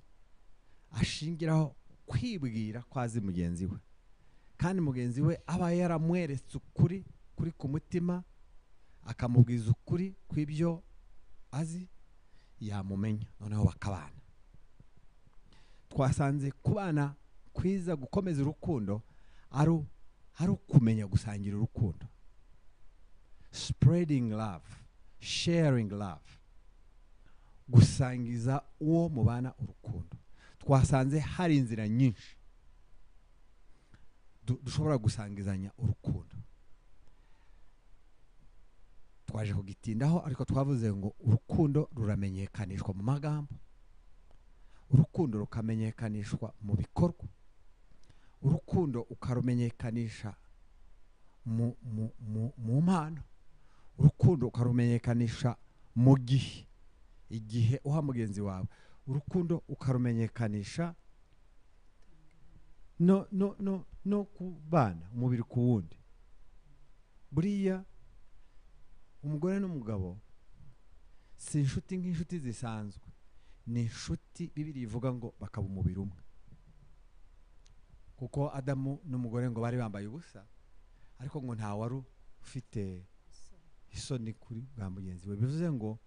ashingiraho kwibwira ko azi mugenzi we, kandi mugenzi we aba yaramweretse ukuri kuri ku mutima, akamubwiza ukuri kw'ibyo azi, yamumenya, noneho bakabana. Twasanze kubana kwiza gukomeza urukundo ari ukumenya gusangira urukundo, spreading love, sharing love, gusangiza uwo mubana urukundo. Twasanze hari inzira nyinshi dushobora gusangizanya urukundo. Twaje kugitindaho, ariko twavuze ngo urukundo ruramenyekanishwa mu magambo, urukundo rukamenyekanishwa mu bikorwa, urukundo ukarumenyekanisha mu mpano, urukundo ukarumenyekanisha mu gihe, igihe uha mugenzi wawe, urukundo ukarumenyekanisha no kubana umubiri ku wundi. Buriya umugore n'umugabo si inshuti nk'inshuti zisanzwe, ni inshuti Bibiliya ivuga ngo bakaba umubiri umwe. Kuko Adamu n'umugore ngo bari bambaye ubusa, ariko ngo nta wari ufite isoni kuri bwa mugenzi we. Bivuze ngo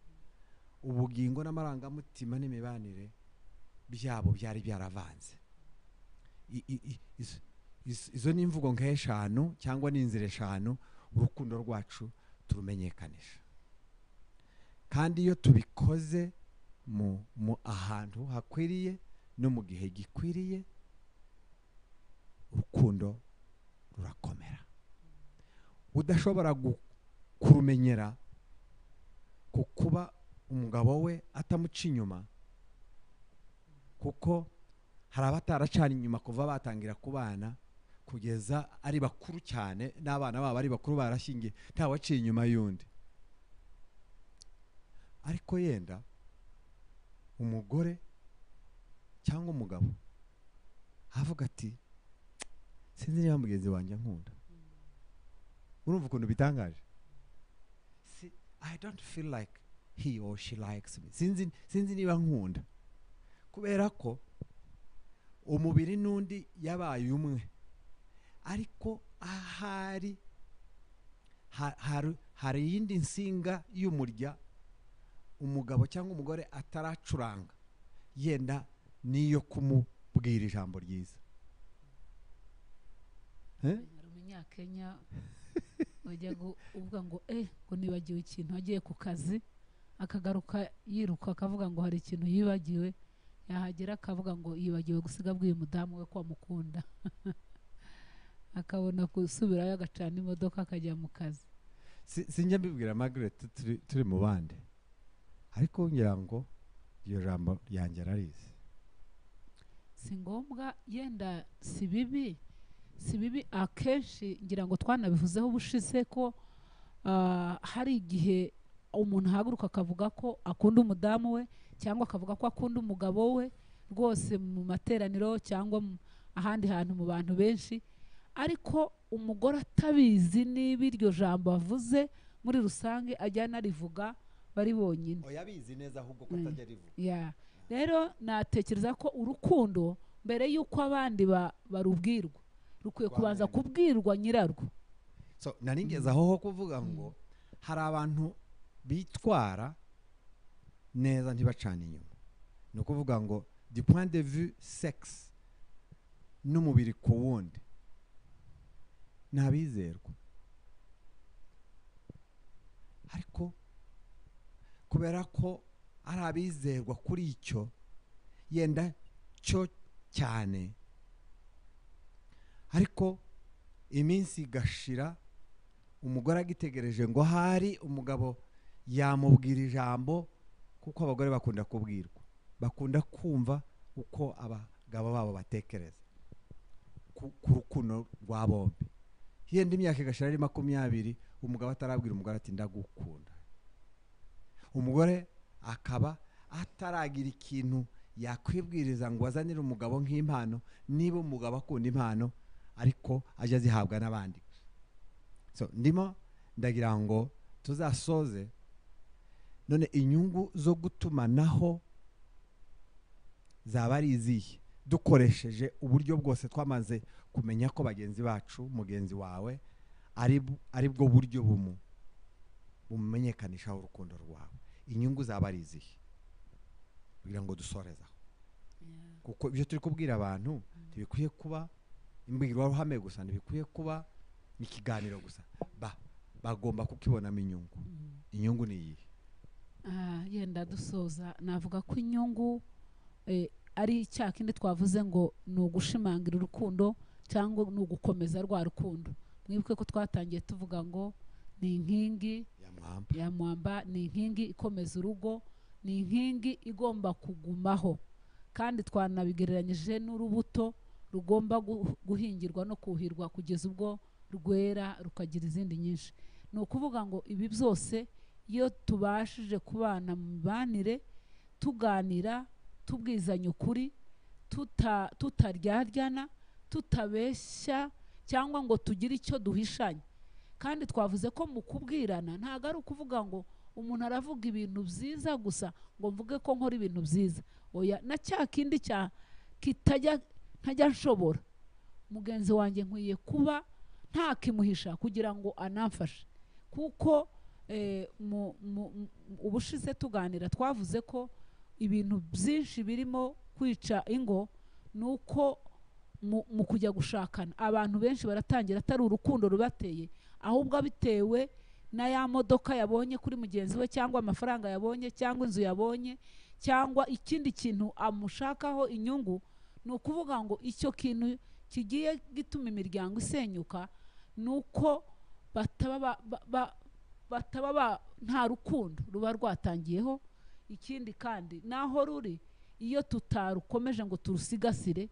ubugingo n'amarangamutima n'imibanire byabo byari byaravanze. Izo ni imvugo nk'eshanu cyangwa ni inzira eshanu urukundo rwacu turumenyekanisha. Kandi iyo tubikoze mu ahantu hakwiriye no mu gihe gikwiriye, urukundo rurakomera. Udashobora kurumenyera ku kuba umugabo we atamuca inyuma, kuko hari abataracana inyuma kuva batangira kubana kugeza ari bakuru cyane, n'abana babo ari bakuru barashyingiye, nta waciye inyuma y'undi. Ariko yenda umugore cyangwa umugabo avuga ati sinzi niba mugenzi wanjye ankunda. Urumva ukuntu bitangaje? I don't feel like he or she likes me. Sinzi niba nkunda. Kubera ko umubiri n'undi yabaye umwe, ariko ahari hari iyindi nsinga y'umurya umugabo cyangwa umugore ataracuranga, yenda niyo kumubwira ijambo ryiza. Hari umunyakenya wajya uvuga ngo ngo nibagiwe ikintu, agiye ku kazi akagaruka yiruka akavuga ngo hari ikintu yibagiwe, yahagera akavuga ngo yibagiwe gusiga abwiye umudamu we ko amukunda, akabona gusubirayo agacana imodoka akajya mu kazi. Sinjya mbibwira Margaret turi mu bandi, ariko ngira ngo iryo jambo ryanjye ararizi. Si ngombwa, yenda si bibi, si bibi. Akenshi ngira ngo twanabivuzeho ubushize ko hari igihe umuntu ahaguruka akavuga ko akunda umudamu we cyangwa akavuga ko akunda umugabo we rwose mu materaniro cyangwa ahandi hantu mu bantu benshi, ariko umugore atabizi niba iryo jambo avuze muri rusange ajya anarivuga bari bonyine. Oya, abizi neza ahubwo ko atajya rivuga. Rero natekereza ko urukundo mbere y'uko abandi barubwirwa rukwiye kubanza kubwirwa nyirarwo. So naringeze aho ho kuvuga ngo hari abantu bitwara neza ntibacana inyuma. Ni ukuvuga ngo du point de vue sexe n'umubiri ku wundi ntabizerwa, ariko kubera ko ari abizerwa kuri icyo yenda cyo cyane, ariko iminsi igashira umugore agitegereje ngo hari umugabo yamubwira ijambo, kuko abagore bakunda kubwirwa, bakunda kumva uko abagabo babo batekereza ku rukundo rwa bombi. Yenda imyaka igashira ari 20 umugabo atarabwira umugore ati ndagukunda, umugore akaba ataragira ikintu yakwibwiriza ngo azanire umugabo nk'impano, niba umugabo akunda impano ariko ajya azihabwa n'abandi. So ndimo ndagira ngo tuzasoze none inyungu zo gutumanaho zaba ari izihe dukoresheje uburyo bwose twamaze kumenya ko bagenzi bacu, mugenzi wawe ari bwo buryo bumumenyekanisha urukundo rwawe. Inyungu zaba ari izihe kugira ngo dusorezaho? Kuko ibyo turi kubwira abantu ntibikwiye kuba imbwirwaruhame gusa, ntibikwiye kuba ikiganiro gusa, bagomba kukibonamo inyungu. Inyungu ni iyihe? Yenda dusoza navuga ko inyungu ari cya kindi twavuze ngo ni ugushimangira urukundo cyangwa ni ugukomeza rwa rukundo. Mwibuke ko twatangiye tuvuga ngo Ni inkingi ya mwamba, ni inkingi ikomeza urugo, ni inkingi igomba kugumaho. Kandi twanabigereranyije n'urubuto rugomba guhingirwa no kuhirwa kugeza ubwo rwera rukagira izindi nyinshi. Ni ukuvuga ngo ibi byose iyo tubashije kubana mu mibanire, tuganira, tubwizanya ukuri, tutaryaryana, tutabeshya cyangwa ngo tugire icyo duhishanya. Kandi twavuze ko mu kubwirana ntabwo ari ukuvuga ngo umuntu aravuga ibintu byiza gusa ngo mvuge ko nkora ibintu byiza. Oya, na cya kindi cya kitajya ntajya nshobora, mugenzi wanjye nkwiye kuba ntakimuhisha kugira ngo anamfashe. Kuko ubushize tuganira twavuze ko ibintu byinshi birimo kwica ingo nuko mu kujya gushakana abantu benshi baratangira atari urukundo rubateye, ahubwo bitewe na ya modoka yabonye kuri mugenzi we, cyangwa amafaranga yabonye, cyangwa inzu yabonye, cyangwa ikindi kintu amushakaho inyungu. Ni ukuvuga ngo icyo kintu kigiye gituma imiryango isenyuka nuko bataba nta rukundo ruba rwatangiyeho. Ikindi kandi naho ruri iyo tutarukomeje ngo turusigasire,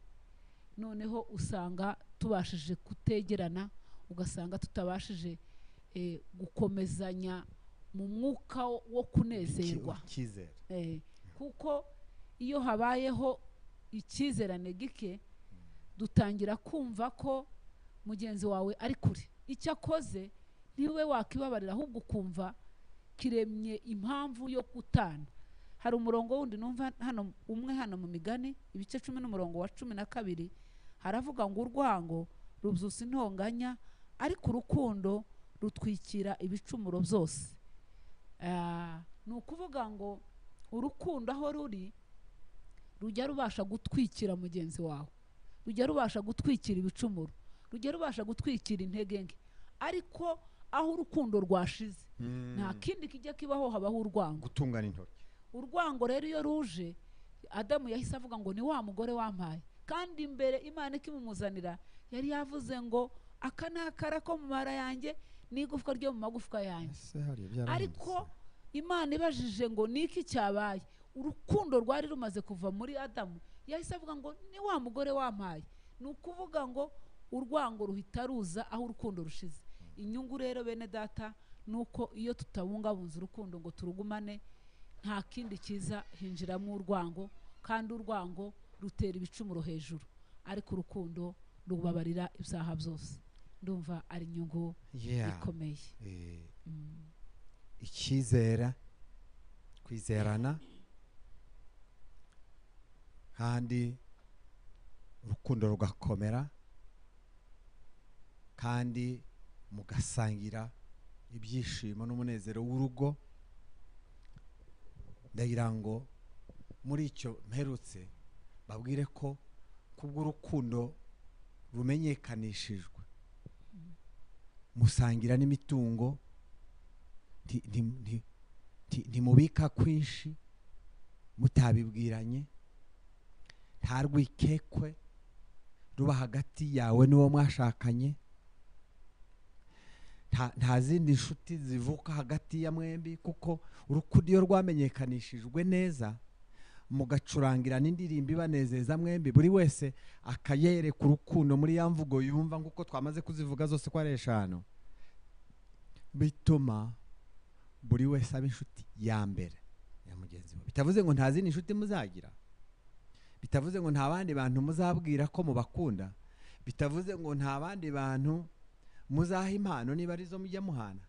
noneho usanga tubashije kutegerana, ugasanga tutabashije gukomezanya mu mwuka wo kunezerwa. Kuko iyo habayeho icyizerane gike, dutangira kumva ko mugenzi wawe ari kure, icyo akoze ntiwe wakibabarira, ahubwo ukumva kiremye impamvu yo gutana. Hari umurongo wundi numva hano, umwe hano mu Migani ibice 10 n'umurongo wa 12, haravuga ngo urwango rubyusa intonganya, ariko urukundo rutwikira ibicumuro byose. Ni ukuvuga ngo urukundo aho ruri rujya rubasha gutwikira mugenzi wawe, rujya rubasha gutwikira ibicumuro, rujya rubasha gutwikira intege nke. Ariko aho urukundo rwashize nta kindi kijya kibaho, habaho urwango, gutungana intoki. Urwango rero iyo ruje, Adamu yahise avuga ngo ni wa mugore wampaye. Kandi imbere Imana ikimumuzanira yari yavuze ngo aka ni akara ko mu mara yanjye n'igufwa ryo mu magufwa yanjye. Ariko Imana ibajije ngo niki cyabaye, urukundo rwari rumaze kuva muri Adamu, yahise avuga ngo ni wa mugore wampaye. Ni ukuvuga ngo urwango ruhita ruza aho urukundo rushize. Inyungu rero bene data nuko iyo tutabungabunza urukundo ngo turugumane, nta kindi kiza hinjiramo urwango, kandi urwango rutera ibicumuro hejuru, ariko urukundo rubabarira ibyaha byose. Ndumva ari inyungu ikomeye. Icyizera, kwizerana, kandi urukundo rugakomera, kandi mugasangira ibyishimo n'umunezero w'urugo. Ndagira ngo muri icyo mperutse babwire ko kubw'urukundo rumenyekanishijwe musangira n'imitungo, ntimubika kwinshi mutabibwiranye, nta rwikekwe ruba hagati yawe n'uwo mwashakanye, nta zindi nshuti zivuka hagati ya mwembi, kuko urukundo iyo rwamenyekanishijwe neza mugacurangira n'indirimbo ibanezeza mwembi, buri wese akayereka urukundo muri ya mvugo yumva, nk'uko twamaze kuzivuga zose ko ari 5, bituma buri wese aba inshuti ya mbere ya mugenzi we. Bitavuze ngo nta zindi nshuti muzagira, bitavuze ngo nta bandi bantu muzabwira ko mubakunda, bitavuze ngo nta bandi bantu muzaha impano niba arizo mujya muhana,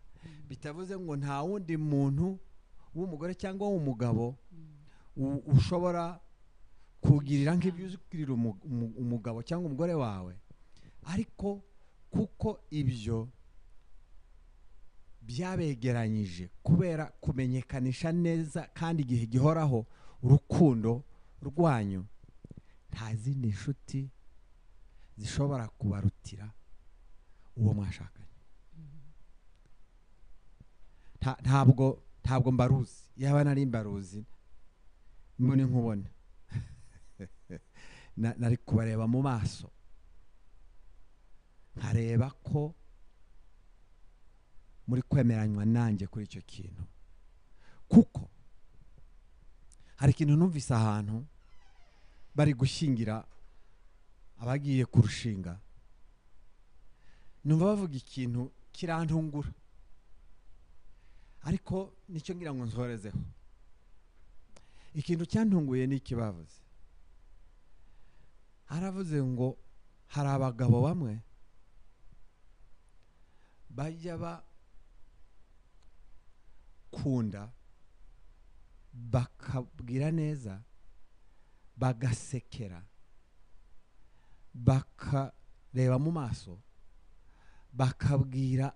bitavuze ngo nta wundi muntu w'umugore cyangwa w'umugabo ushobora kugirira nk'ibyo uzigirira umugabo cyangwa umugore wawe. Ariko kuko ibyo byabegeranyije kubera kumenyekanisha neza kandi igihe gihoraho urukundo rwanyu, nta zindi nshuti zishobora kubarutira uwo mwashakanye. Ntabwo mbaruzi, yaba nari mbaruzi mbone nkubone nari kubareba mu maso nkareba ko muri kwemeranywa nanjye kuri icyo kintu, kuko hari ikintu numvise ahantu bari gushyingira abagiye kurushinga, numva bavuga ikintu kirantungura, ariko nicyo ngira ngo nsorezeho. Ikintu cyantunguye ni iki bavuze. Haravuze ngo hari abagabo bamwe bajya bakunda bakabwira neza, bagasekera, bakareba mu maso, bakabwira,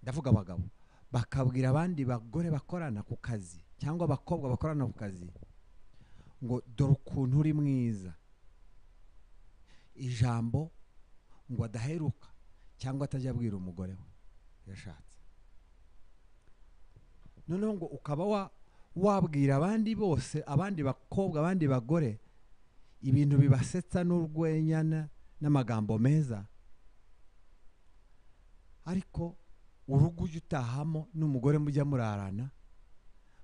ndavuga abagabo, bakabwira abandi bagore bakorana ku kazi cyangwa abakobwa bakorana ku kazi ngo dore ukuntu uri mwiza, ijambo ngo adaheruka cyangwa atajya abwira umugore we yashatse. Noneho ngo ukaba wabwira abandi bose, abandi bakobwa, abandi bagore ibintu bibasetsa n'urwenya n'amagambo meza, ariko urugo ujya utahamo n'umugore mujya murarana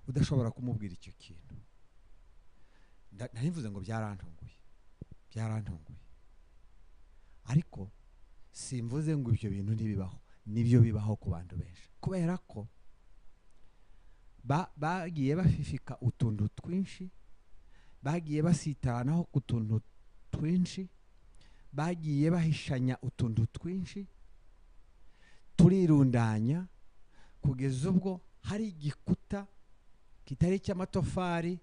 udashobora kumubwira icyo kintu. Narivuze ngo byarantunguye, byarantunguye, ariko simvuze ngo ibyo bintu ntibibaho, nibyo bibaho ku bantu benshi, kubera ko bagiye bafifika utuntu twinshi, bagiye basitaranaho ku tuntu twinshi, bagiye bahishanya utuntu twinshi, turirundanya kugeza ubwo hari igikuta kitari cy'amatofari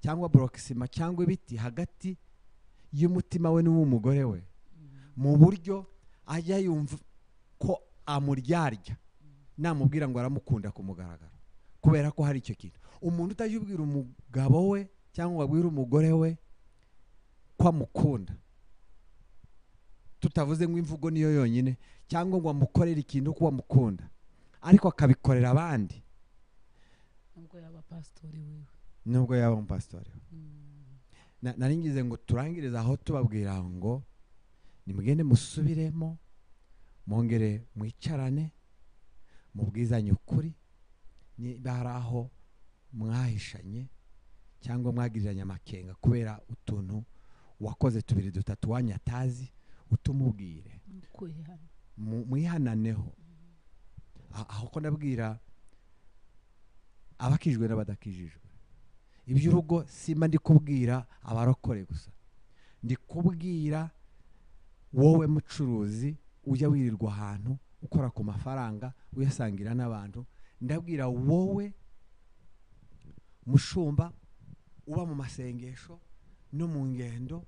cyangwa borokisima cyangwa ibiti hagati y'umutima we n'uw'umugore we, mu buryo ajya yumva ko amuryarya namubwira ngo aramukunda ku mugaragaro, kubera ko hari icyo kintu. Umuntu utajya ubwira umugabo we cyangwa abwira umugore we ko amukunda, tutavuze ngo imvugo niyo yonyine cyangwa ngo amukorere ikintu ko amukunda, ariko akabikorera abandi, nubwo yaba pastori wiwe, nubwo yaba umupastori. Naringize ngo turangirize aho tubabwira ngo nimugende musubiremo, mwongere mwicarane, mubwizanye ukuri, niba hari aho mwahishanye cyangwa mwagiriranye amakenga kubera utuntu wakoze tubiri dutatu wanyatazi, utumubwire, mwihananeho. Aho ko ndabwira abakijwe n'abadakijijwe, iby'urugo simba ndi kubwira abarokore gusa, ndi kubwira wowe mucuruzi ujya wirirwa ahantu ukora ku mafaranga uyasangira n'abantu, ndabwira wowe mushumba uba mu masengesho no mu ngendo,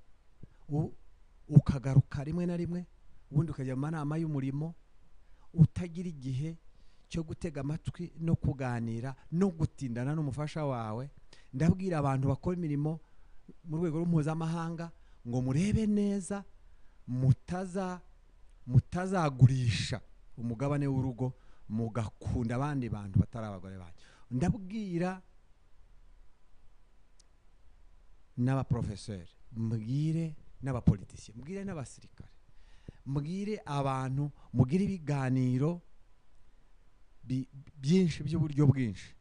ukagaruka rimwe na rimwe, ubundi ukajya mu manama y'umurimo, utagira igihe cyo gutega amatwi no kuganira no gutindana n'umufasha wawe. Ndabwira abantu bakora imirimo mu rwego mpuzamahanga ngo murebe neza mutazagurisha umugabane w'urugo mugakunda abandi bantu batari abagore banyu. Ndabwira n'abaprofeseri, mbwire n'abapolitisiye, mbwire n'abasirikare, mbwire abantu, mugire ibiganiro byinshi by'uburyo bwinshi,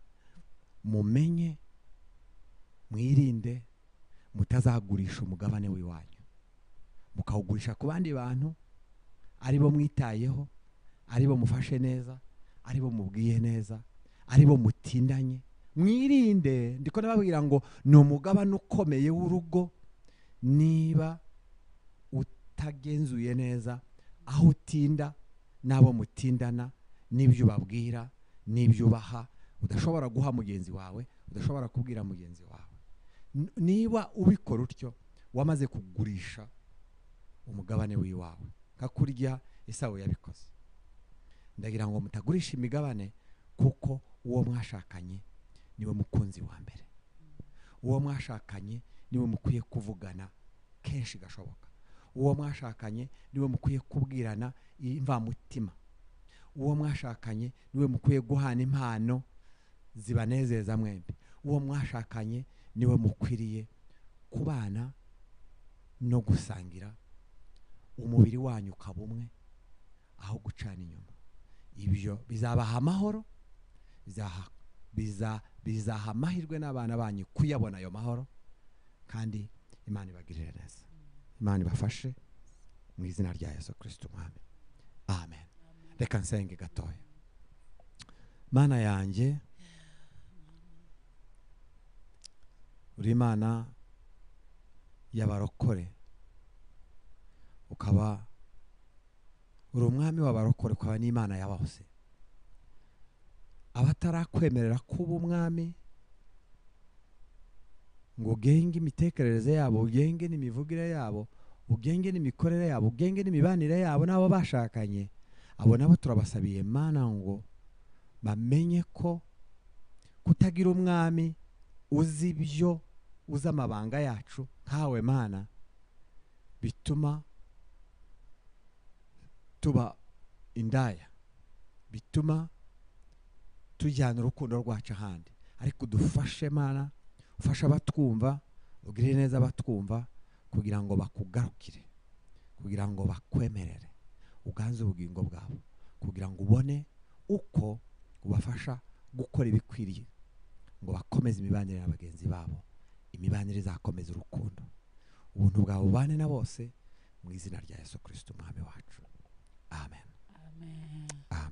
mumenye, mwirinde mutazagurisha umugabane w'iwanyu, mukawugurisha ku bandi bantu aribo mwitayeho, aribo mufashe neza, aribo mubwiye neza, aribo mutindanye. Mwirinde, ndiko nababwira ngo ni umugabane ukomeye w'urugo. Niba utagenzuye neza aho utinda n'abo mutindana, n'ibyo ubabwira n'ibyo ubaha, udashobora guha mugenzi wawe, udashobora kubwira mugenzi wawe, niba ubikora utyo wamaze kugurisha umugabane w'iwawe, nka kurya Esawu yabikoze. Ndagira ngo mutagurisha imigabane, kuko uwo mwashakanye niwe mukunzi wa mbere, uwo mwashakanye niwe mukwiye kuvugana kenshi gashoboka, uwo mwashakanye niwe mukwiye kubwirana imvamutima, uwo mwashakanye niwe mukwiye guhana impano zibanezeza mwembi, uwo mwashakanye niwe mukwiriye kubana no gusangira umubiri wanyu ukaba umwe, aho gucana inyuma. Ibyo bizabaha amahoro, bizaha amahirwe n'abana banyu kuyabona ayo mahoro, kandi Imana ibagirire neza, Imana ibafashe mu izina rya Yesu Kristo Umwami, amen. Reka nsenge gatoya. Mana yanjye, uri Imana y'abarokore, ukaba uri umwami w'abarokore, ukaba n'Imana ya bose. Abatarakwemerera kuba umwami ngo ugenge imitekerereze yabo, ugenge n'imivugire yabo, ugenge n'imikorere yabo, ugenge n'imibanire yabo n'abo bashakanye, abo nabo turabasabiye Mana ngo bamenye ko kutagira umwami uzi ibyo, uzi amabanga yacu nkawe Mana, bituma tuba indaya, bituma tujyana urukundo rwacu ahandi. Ariko dufashe Mana, ufashe abatwumva, ugirire neza abatwumva, kugira ngo bakugarukire, kugira ngo bakwemerere uganze ubugingo bwabo, kugira ngo ubone uko ubafasha gukora ibikwiriye, ngo bakomeze imibanire na bagenzi babo, imibanire izakomeza urukundo. Ubuntu bwawe bubane na bose mu izina rya Yesu Kristo Umwami wacu, amen. Amen.